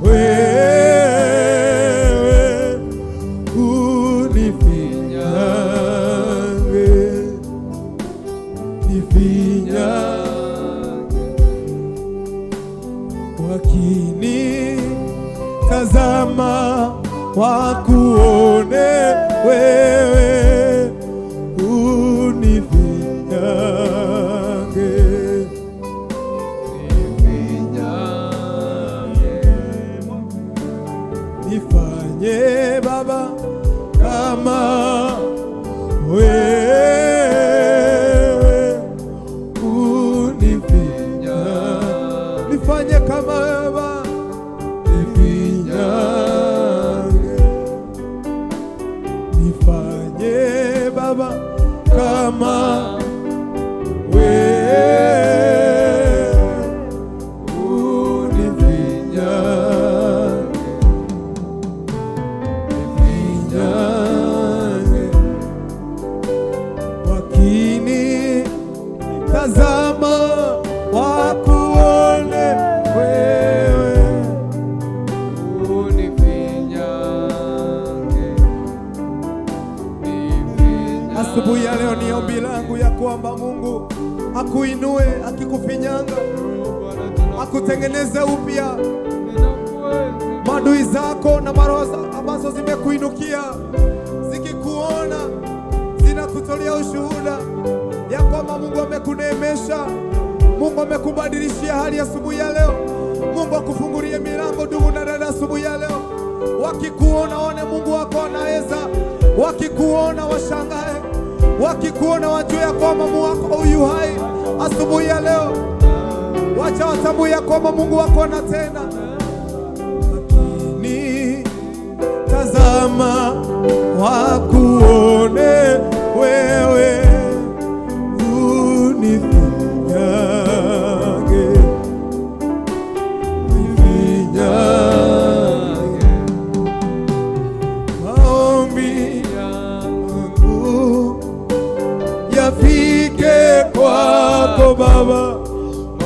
wewe, unifinyange, nifinyange, wakini tazama wakuone wewe, unifinyange, nifinyange, nifanye Baba kama wewe, unifinyange, nifanye kama wewe Baba, nifinyange, nifanye Baba kama wewe, unifinyange, nifinyange, wakini tazama wakuone wewe, unifinyange, nifinyange. Asubuhi ya leo ni ombi langu ya kwamba Mungu akuinue, akikufinyanga, akutengeneze upya. Maadui zako na maroho ambazo zimekuinukia zikikuona kutolea ushuhuda ya kwamba Mungu amekuneemesha, Mungu amekubadilishia hali asubuhi ya leo. Mungu akufungulie milango, ndugu na dada, asubuhi ya leo. Wakikuona waone Mungu wako anaweza, wakikuona washangae, wakikuona wajue ya kwamba Mungu wako huyu hai asubuhi ya leo. Wacha watambue ya kwamba Mungu wako anatenda. Lakini tazama wakuone wewe unifinyange, unifinyange. Maombi yangu yafike kwako Baba,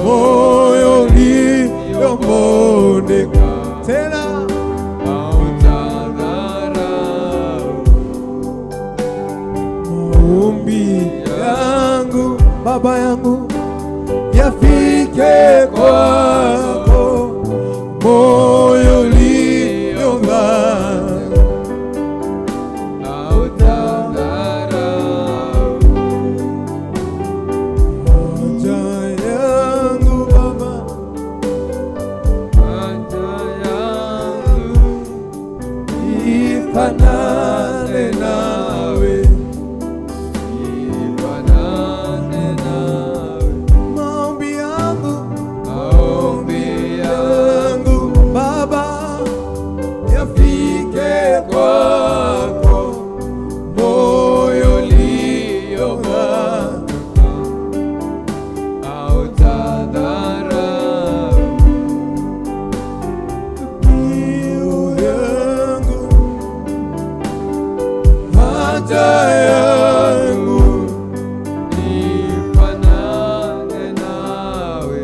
moyo uliobondeka tena Hautadharau. Maombi yangu Baba yangu yafike kwako, moyo uliong'aa Hautadharau. Haja yangu Baba Haja yangu ifanane nawe, ifanane nawe. Maombi yangu Maombi yangu Baba yafike kwako, moyo uliong'aa hautadharau. Kiu yangu haja yangu Ifanane nawe,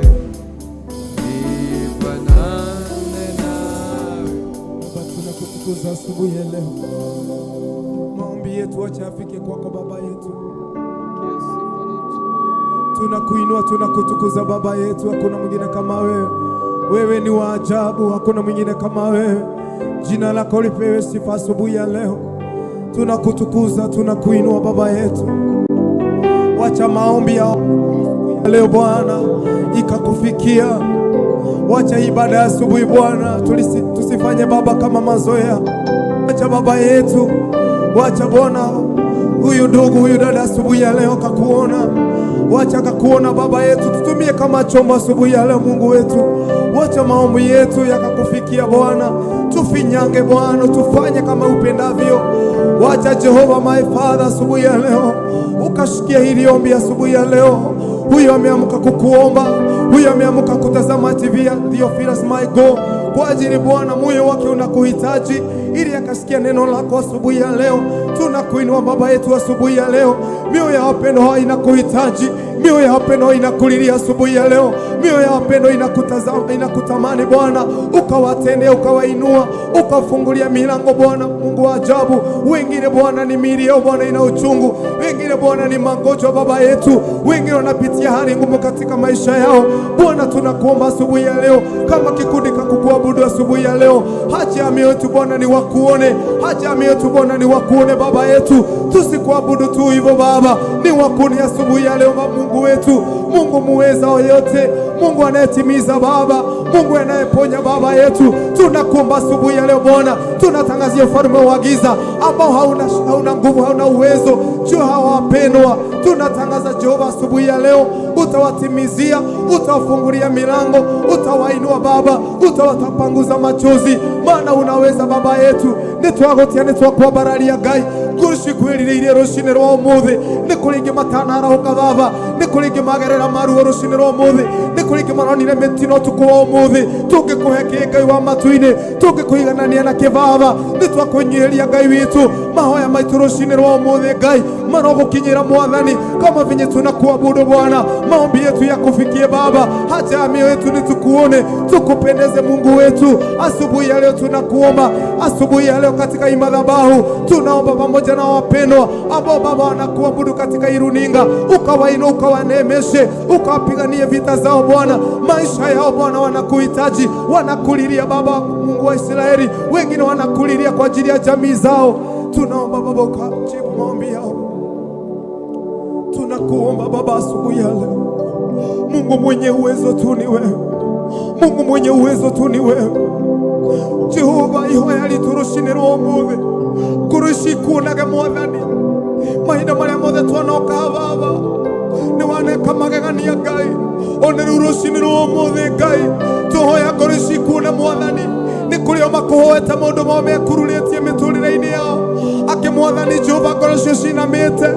ifanane nawe. Baba, tunakutukuza asubuhi ya leo. Maombi yetu wacha afike kwako Baba yetu. Tunakuinua, tunakutukuza Baba yetu, hakuna mwingine kama wewe. Wewe ni wa ajabu, hakuna mwingine kama wewe. Jina lako lipewe sifa asubuhi ya leo. Tunakutukuza, tunakuinua Baba yetu. Wacha maombi ya leo Bwana ikakufikia. Wacha ibada ya asubuhi Bwana tusifanye Baba kama mazoea. Wacha Baba yetu, wacha Bwana huyu ndugu huyu dada asubuhi ya leo kakuona, wacha kakuona Baba yetu, tutumie kama chombo asubuhi ya leo Mungu wetu. Wacha maombi yetu yakakufikia Bwana, tufinyange Bwana, tufanye kama upendavyo. Wacha Jehova my Father asubuhi ya leo ukashikia hili ombi asubuhi ya leo. Huyu ameamka kukuomba, huyu ameamka kutazama TV ya Theophilus my go kwa ajili Bwana, moyo wake unakuhitaji ili akasikia neno lako asubuhi ya leo. Tunakuinua Baba yetu asubuhi ya leo, mioyo ya wapendwa hawa inakuhitaji, mioyo ya wapendwa inakulilia asubuhi ya leo, mioyo ya wapendwa inakutazama, inakutamani Bwana, ukawatendea, ukawainua, ukafungulia milango Bwana Mungu wa ajabu. Wengine Bwana ni miili yao Bwana ina uchungu, wengine Bwana ni magonjwa Baba yetu, wengine wanapitia hali ngumu katika maisha yao Bwana. Tunakuomba asubuhi ya leo kama kikundi kakukuabudu asubuhi ya leo, haja ya mioyo yetu Bwana ni wakuone, haja ya mioyo yetu Bwana ni wakuone Baba yetu, tusikuabudu tu hivyo Baba, ni wakuone asubuhi ya leo Mungu wetu, Mungu muweza wa yote, Mungu anayetimiza Baba, Mungu anayeponya Baba yetu, tunakuomba asubuhi ya leo Bwana, tunatangazia ufalme wa giza ambao hauna nguvu, hauna uwezo juu hawa wapendwa. Tunatangaza Jehova asubuhi ya leo, utawatimizia, utawafungulia milango, utawainua Baba, utawatapanguza machozi, maana unaweza Baba yetu. Nitwagotia nitwakwambararia Ngai ngũcikwĩrirĩirie rũcinĩ rwa ũmũthĩ. Nĩ kũrĩ ingĩ matanarahũka Baba, nĩ kũrĩ ingĩ magerera maruo rũcinĩ rwa ũmũthĩ, nĩ kũrĩ ingĩ maronire mĩtino ũtukũ wa ũmũthĩ. Tũngĩkũhe kĩ Ngai wa matu-inĩ? Tũngĩkũiganania na kĩ Baba? Nĩ twakũnyihĩria Ngai witũ mahoya maitũ rũcinĩ rwa ũmũthĩ. Ngai marogũkinyĩra Mwathani, kama venye tunakuabudu Bwana, maombi yetu yakufikie Baba, haja ya mioyo yetu ni tukuone, tukupendeze Mungu wetu. Asubuhi ya leo tunakuomba, asubuhi ya leo katika hii madhabahu tunaomba pamoja na wapendwa ambao Baba wanakuabudu katika hii runinga, ukawainua, ukawaneemeshe, ukawapiganie vita zao Bwana, maisha yao Bwana, wanakuhitaji, wanakulilia Baba Mungu wa Israeli, wengine wanakulilia kwa ajili ya jamii zao. Tunaomba Baba ukajibu maombi yao. Tunakuomba Baba asubuhi ya leo, Mungu mwenye uwezo tu ni wewe, Mungu mwenye uwezo tu ni wewe. Jehova, ihoya ritũ rũcinĩ rwa ũmũthĩ, ngoro ici ikuonaga Mwathani mahinda marĩa mothe twanoka Baba, nĩ waneka magegania Ngai, ona rĩu rũcinĩ rwa ũmũthĩ Ngai tũhoya ngoro ici ikuona Mwathani, nĩ kũrĩ o makũhoete maũndũ mao mekururĩtie mĩtũrĩre-inĩ yao, akĩ Mwathani Jehova ngoro icio cinamĩte,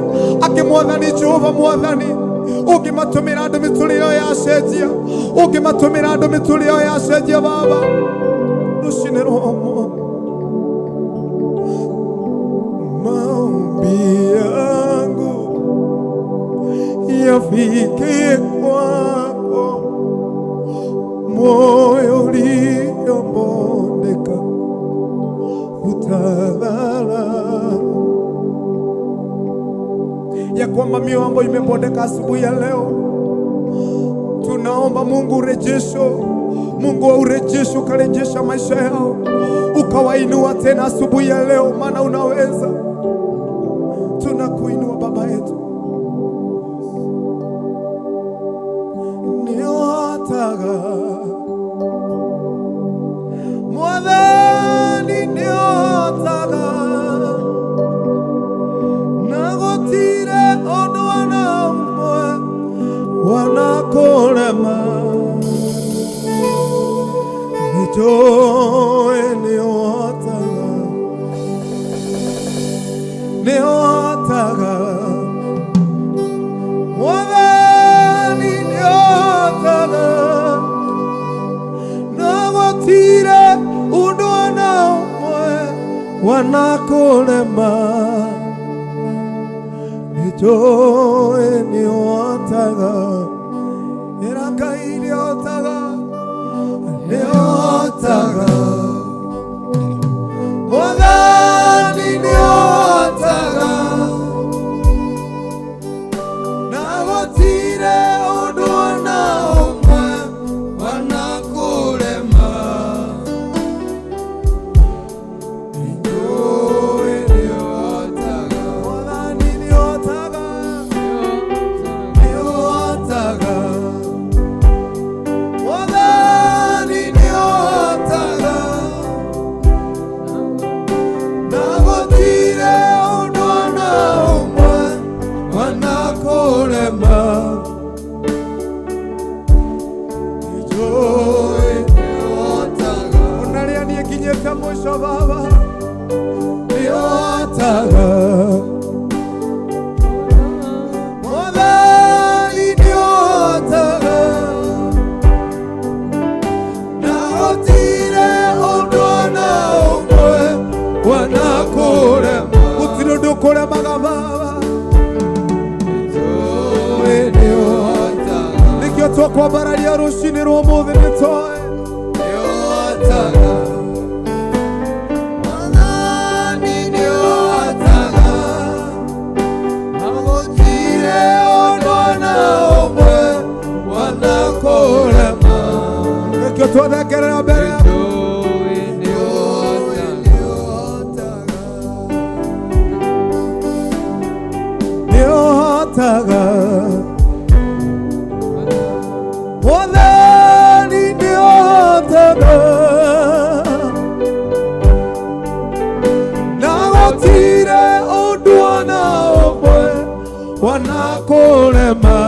akĩ Mwathani Jehova Mwathani ũngĩmatũmĩra andũ mĩtũrĩre yao yacenjia, ũngĩmatũmĩra andũ mĩtũrĩre yao yacenjia Baba, rũcinĩ rwa ũmũthĩ maombi yangu yafike kwako, moyo uliobondeka utadhara, ya kwamba mioyo ambayo imebondeka asubuhi ya leo, tunaomba Mungu urejesho, Mungu wa urejesho, ukarejesha maisha yao, ukawainua tena asubuhi ya leo, maana unaweza. Tunakuinua Baba yetu, nĩũhotaga Mwathani, nĩũhotaga na gũtirĩ ũndũ ona ũmwe wanakũrema, nĩnjũĩ nĩũhotaga, nĩũhotaga Mwathani, nĩũhotaga na gũtirĩ ũndũ ona ũmwe wanakũrema, nĩnjũĩ nĩũhotaga, ĩra Ngai nĩũhotaga, nĩũhotaga Mwathani, nĩũhotaga na gũtirĩ ũndũ ona ũmwe wanakũrema, nĩnjũĩ nĩũhotaga, Mwathani nĩũhotaga, nĩũhotaga Mwathani, nĩũhotaga na gũtirĩ ũndũ ona ũmwe wanakũrema, nĩnjũĩ nĩũhotaga, ona rĩrĩa niĩ nginyĩte mũico Baba nĩũhotaga, Mwathani nĩũhotaga na gũtirĩ ũndũ ona ũmwe wanakũrema, gũtirĩ ũndũ ũkũremaga Baba, nĩkĩo twakwambararia rũcinĩ rwa ũmũthĩ, nĩ toĩ nĩũhotaga, Mwathani nĩũhotaga na gũtirĩ ũndũ ona ũmwe wanakũrema, nĩkĩo twathengerera mbere yaku. Nĩũhotaga Mwathani, nĩũhotaga na gũtirĩ ũndũ ona ũmwe wanakũrema,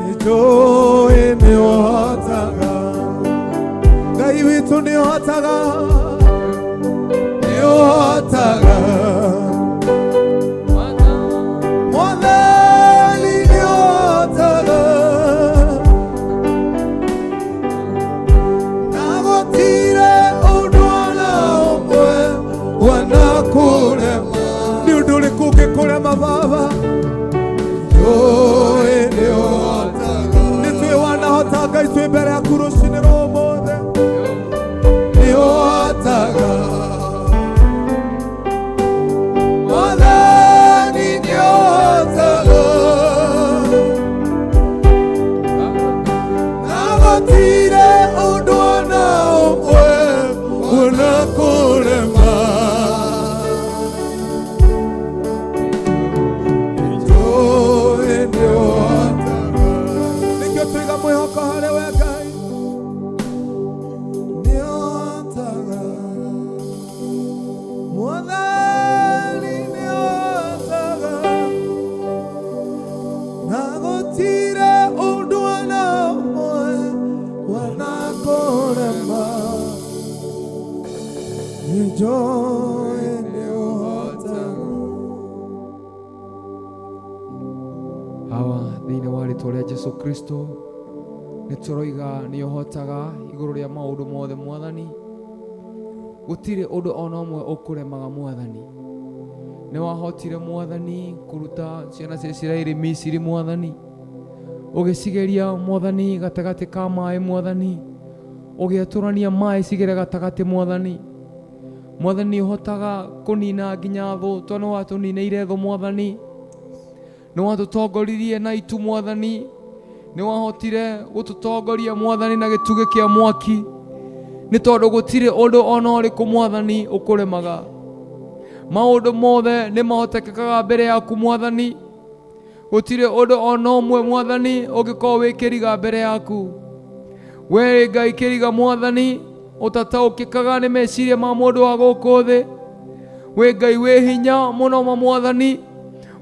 nĩnjũĩ nĩũhotaga, Ngai witũ nĩũhotaga, nĩũhotaga Mwathani, nĩũhotaga na gũtirĩ ũndũ ona ũmwe wanakũrema, nĩ ũndũ ũrĩkũ ũngĩkũrema Baba, njũĩ nĩũhotaga, nĩ twĩ wanahota Ngai, twĩ mbere yaku rũcinĩ rwa ũmũthĩ, nĩũhotaga. Nĩnjũĩ nĩũhotaga. Awa thĩinĩ wa rĩtwa rĩa Jesu Kristo nĩ tũroiga nĩ ũhotaga igũrũ rĩa maũndũ mothe mwathani gũtirĩ ũndũ ona ũmwe ũkũremaga mwathani nĩ wahotire mwathani kũruta ciana cia Isiraeli Misiri mwathani ũgĩcigeria mwathani gatagatĩ ka maĩ mwathani ũgĩatũrania maĩ cigere gatagatĩ mwathani mwathani ũhotaga kũnina nginya thũ tondũ nĩ watũninĩire thũ mwathani nĩ watũtongoririe na itu mwathani nĩ wahotire gũtũtongoria mwathani na gĩtugĩ kĩa mwaki nĩ tondũ gũtirĩ ũndũ ona ũrĩkũ mwathani ũkũremaga maũndũ mothe nĩ mahotekekaga mbere yaku mwathani gũtirĩ ũndũ ona ũmwe mwathani ũngĩkorwo wĩ kĩriga mbere yaku we wĩ ngai kĩriga mwathani ũtataũkĩkaga nĩ meciria ma mũndũ wa gũkũ thĩ wĩ ngai wĩ hinya mũno ma mwathani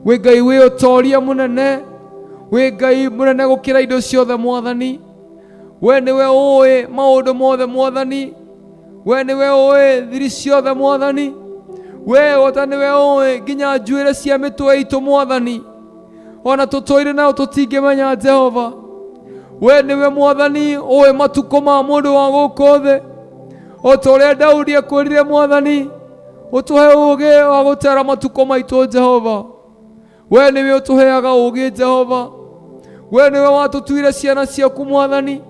wĩ ngai wĩ ũtoria mũnene wĩ ngai mũnene gũkĩra indo ciothe mwathani we nĩwe ũĩ maũndũ mothe mwathani we nĩwe ũĩ thiri ciothe mwathani we ota nĩwe ũĩ nginya njuĩrĩ cia mĩtwe itũ mwathani ona tũtũire nayo tũtingĩmenya jehova we nĩwe mwathani ũĩ matukũ ma mũndũ wa gũkũ thĩ o ta ũrĩa daudi ekwĩrire mwathani ũtũhe ũũgĩ wa gũtara matukũ maitũ jehova we nĩwe ũtũheaga ũũgĩ jehova we nĩwe watũtuire ciana ciaku mwathani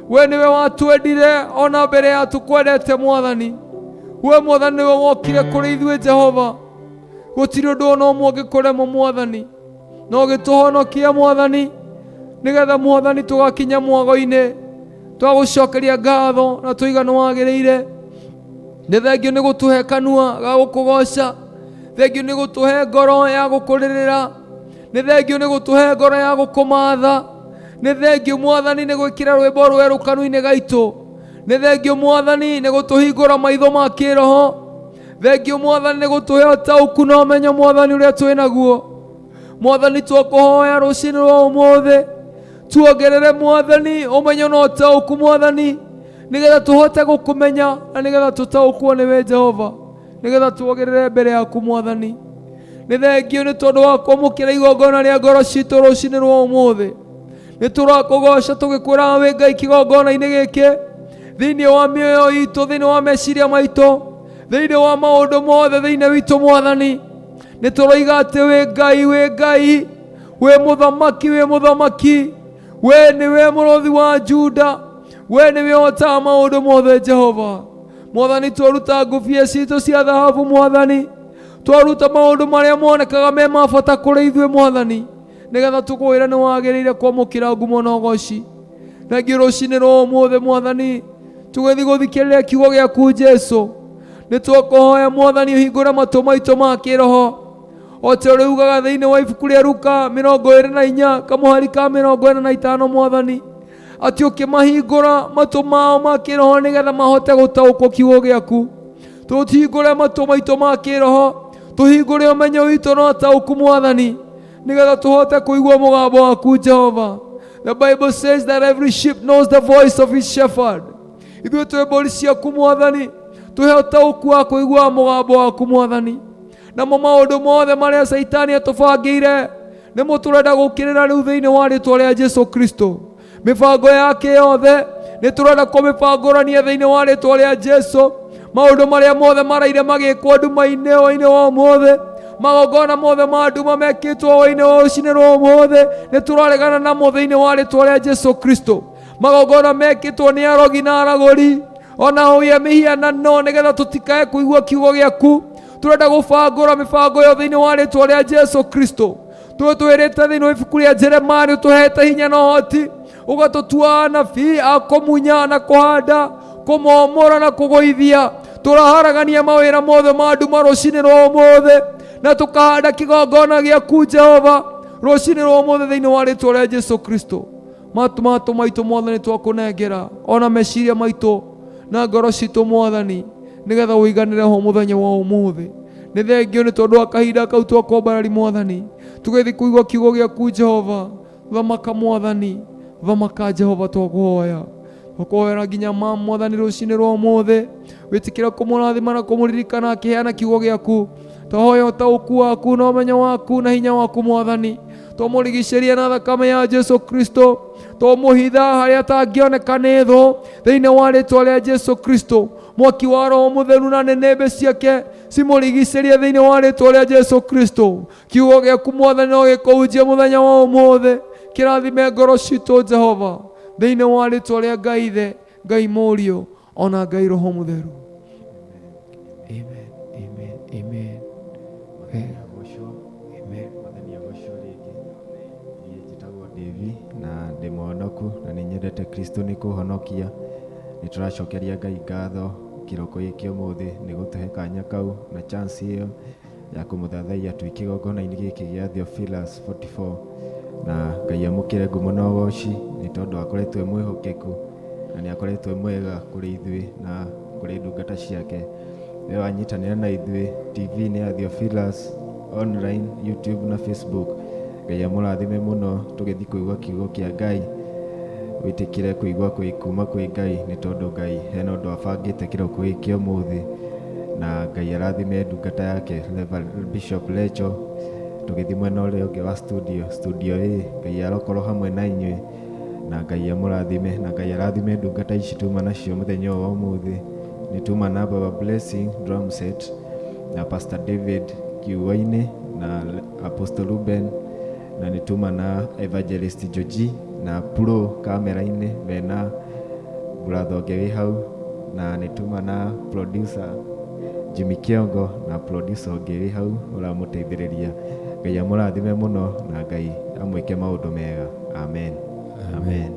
we nĩwe watwendire ona mbere ya tũkwendete mwathani we mwathani nĩwe wokire kũrĩ ithuĩ jehova gũtirĩ ũndũ ona ũmwe ũngĩkũremwo mwathani no gĩtũhonokia mwathani nĩgetha mwathani tũgakinya mwago-inĩ twagũcokeria ngatho na tũiga nĩ wagĩrĩire nĩ thengio nĩ gũtũhe kanua ga gũkũgoca thengio nĩ gũtũhe ngoro ya gũkũrĩrĩra nĩ thengio nĩ gũtũhe ngoro ya gũkũmatha nĩ thengio mwathani nĩ gwĩkĩra rwĩmbo rwerũ kanua-inĩ gaitũ nĩ thengio mwathani nĩ gũtũhingũra maitho ma kĩroho thengio mwathani nĩ gũtũhe ũtaũku na ũmenyo mwathani ũrĩa twĩ naguo mwathani twakũhoya rũcinĩ rwa ũmũthĩ tuongerere mwathani ũmenyo na ũtaũku mwathani nĩgetha tũhote gũkũmenya na nĩgetha tũtaũkwo nĩwe jehova nĩgetha tuongerere mbere yaku mwathani nĩ thengio nĩ tondũ wa kwamũkĩra igongona rĩa ngoro citũ rũcinĩ rwa ũmũthĩ nĩ tũrakũgoca tũgĩkwĩraga wĩ ngai kĩgongona-inĩ gĩkĩ thĩinĩ wa mĩoyo itũ thĩinĩ wa meciria maitũ thĩinĩ wa maũndũ mothe thĩinĩ witũ mwathani nĩ tũroiga atĩ wĩ ngai wĩ ngai wĩ mũthamaki wĩ mũthamaki we nĩwe mũrũthi wa juda we nĩwe ũhotaga maũndũ mothe jehova mwathani twaruta ngũbia citũ cia thahabu mwathani twaruta maũndũ marĩa monekaga me ma bata kũrĩ ithuĩ mwathani nĩgetha tũkwĩre nĩ wagĩrĩire kwamũkĩra ngumo na ũgoci thengio rũcinĩ rwa ũmũthĩ mwathani tũgĩthiĩ gũthikĩrĩria kiugo gĩaku jesu nĩ twakũhoya mwathani ũhingũre matũ maitũ ma kĩroho o ta ũrĩa ugaga thĩinĩ wa ibuku rĩa ruka 24 kamũhari ka 45 mwathani atĩ ũkĩmahingũra matũ mao ma kĩroho nĩgetha mahote gũtaũkwo kiugo gĩaku tũhingũre matũ maitũ ma kĩroho tũhingũre ũmenyo witũ na ũtaũku mwathani nĩgetha tũhote kũigua mũgambo waku jehova the bible says that every sheep knows the voice of his shepherd ithuĩ twĩ mbũri ciaku mwathani tũhe ũtaũku wa kũigua mũgambo waku mwathani namo maũndũ mothe marĩa caitani atũbangĩire nĩmo tũrenda gũkĩrĩra rĩu thĩinĩ wa rĩtwa rĩa jesu kristo mĩbango yake yothe nĩ tũrenda kũmĩbangũrania thĩinĩ wa rĩtwa rĩa jesu maũndũ marĩa mothe maraire magĩkwo nduma-inĩ hwainĩ wa ũmũthĩ magongona mothe ma nduma mekĩtwo hwainĩ wa rũcinĩ rwa ũmũthĩ nĩ tũraregana namo thĩinĩ wa rĩtwa rĩa jesu kristo magongona mekĩtwo nĩ arogi na aragũri ona hũya mĩhianano nĩgetha tũtikae kũigua kiugo gĩaku tũrenda gũbangũra mĩbango ĩyo thĩinĩ wa rĩtwa rĩa jesu kristo twĩtwĩrĩte thĩinĩ wa ibuku rĩa jeremia nĩ ũtũhete hinya na ũhoti ũgatũtua anabii a kũmunya na kũhanda kũmomora na kũgũithia tũraharagania mawĩra mothe ma nduma rũcinĩ rwa ũmũthĩ na tũkahanda kĩgongona gĩaku jehova rũcinĩ rwa ũmũthĩ thĩinĩ wa rĩtwa rĩa jesu kristo matũ matũ maitũ mwathani twakũnengera ona meciria maitũ na ngoro citũ mwathani nĩgetha ũiganĩre ho mũthenya wa ũmũthĩ nĩ thengio nĩ tondũ wa kahinda kau twakwambarari mwathani tũgĩthiĩ kũigua kiugo gĩaku jehova thamaka mwathani thamaka jehova twakũhoya Ũkũhoera nginya ma Mwathani rũcinĩ rwa ũmũthĩ, wĩtĩkĩre kũmũrathima na kũmũririkana akĩheana kiugo gĩaku. Twahoya ũtaũku waku na ũmenyo waku na hinya waku Mwathani. Twamũrigicĩria na thakame ya Jesu Kristo, twamũhitha harĩa atangĩoneka nĩ thũ thĩinĩ wa rĩtwa rĩa Jesu Kristo. Mwaki wa Roho Mũtheru na nĩnĩmbĩ ciake cimũrigicĩrie thĩinĩ wa rĩtwa rĩa Jesu Kristo. Kiugo gĩaku Mwathani no gĩkũhunjie mũthenya wa ũmũthĩ, kĩrathime ngoro citũ Jehova, thĩinĩ wa rĩtwa rĩa Ngai Ithe, Ngai Mũriũ ona Ngai Roho Mũtheru. Amen, amen, amen. Amen. Mwathani agocwo rĩngĩ. Niĩ njĩtagwo Davy na ndĩ mũhonoku na nĩ nyendete Kristo nĩ kũhonokia. Nĩ tũracokeria Ngai ngatho kĩroko gĩkĩ ũmũthĩ nĩ gũtũhe kanya kau na chance ĩyo ya kũmũthathaiya twĩ kĩgongona-inĩ gĩkĩ gĩa Theophilus 44, na Ngai amũkĩre ngumo na ũgoci nĩ tondũ akoretwo e mwĩhokeku na nĩ akoretwo e mwega kũrĩ ithuĩ na kũrĩ ndungata ciake. We wanyitanĩra na ithuĩ TV-inĩ ya Theophilus online, YouTube na Facebook. Ngai amũrathime mũno tũgĩthiĩ kũigua kiugo kĩa Ngai. Wĩtĩkĩre kũigua kuma kwĩ Ngai nĩ tondũ Ngai hena ũndũ abangĩte kĩroko gĩkĩ ũmũthĩ, na Ngai arathime ndungata yake Reverend Bishop Lecho. Tũgĩthiĩ mwena ũrĩa ũngĩ wa studio, studio A, Ngai arokorwo hamwe na inyuĩ na Ngai amũrathime, na Ngai arathime ndungata ici tuma nacio mũthenya ũyũ wa ũmũthĩ. Nĩ tuma na Baba Blessing drum set na Pastor David kiugo-inĩ na Apostle Ruben, na nĩ tuma na Evangelist Joji na Pro kamera-inĩ mena brother ũngĩ wĩ hau, na nĩ tuma na producer Jimmy Kiongo na producer ũngĩ wĩ hau ũramũteithĩrĩria. Ngai amũrathime mũno na Ngai amwĩke maũndũ mega. Amen. Amen.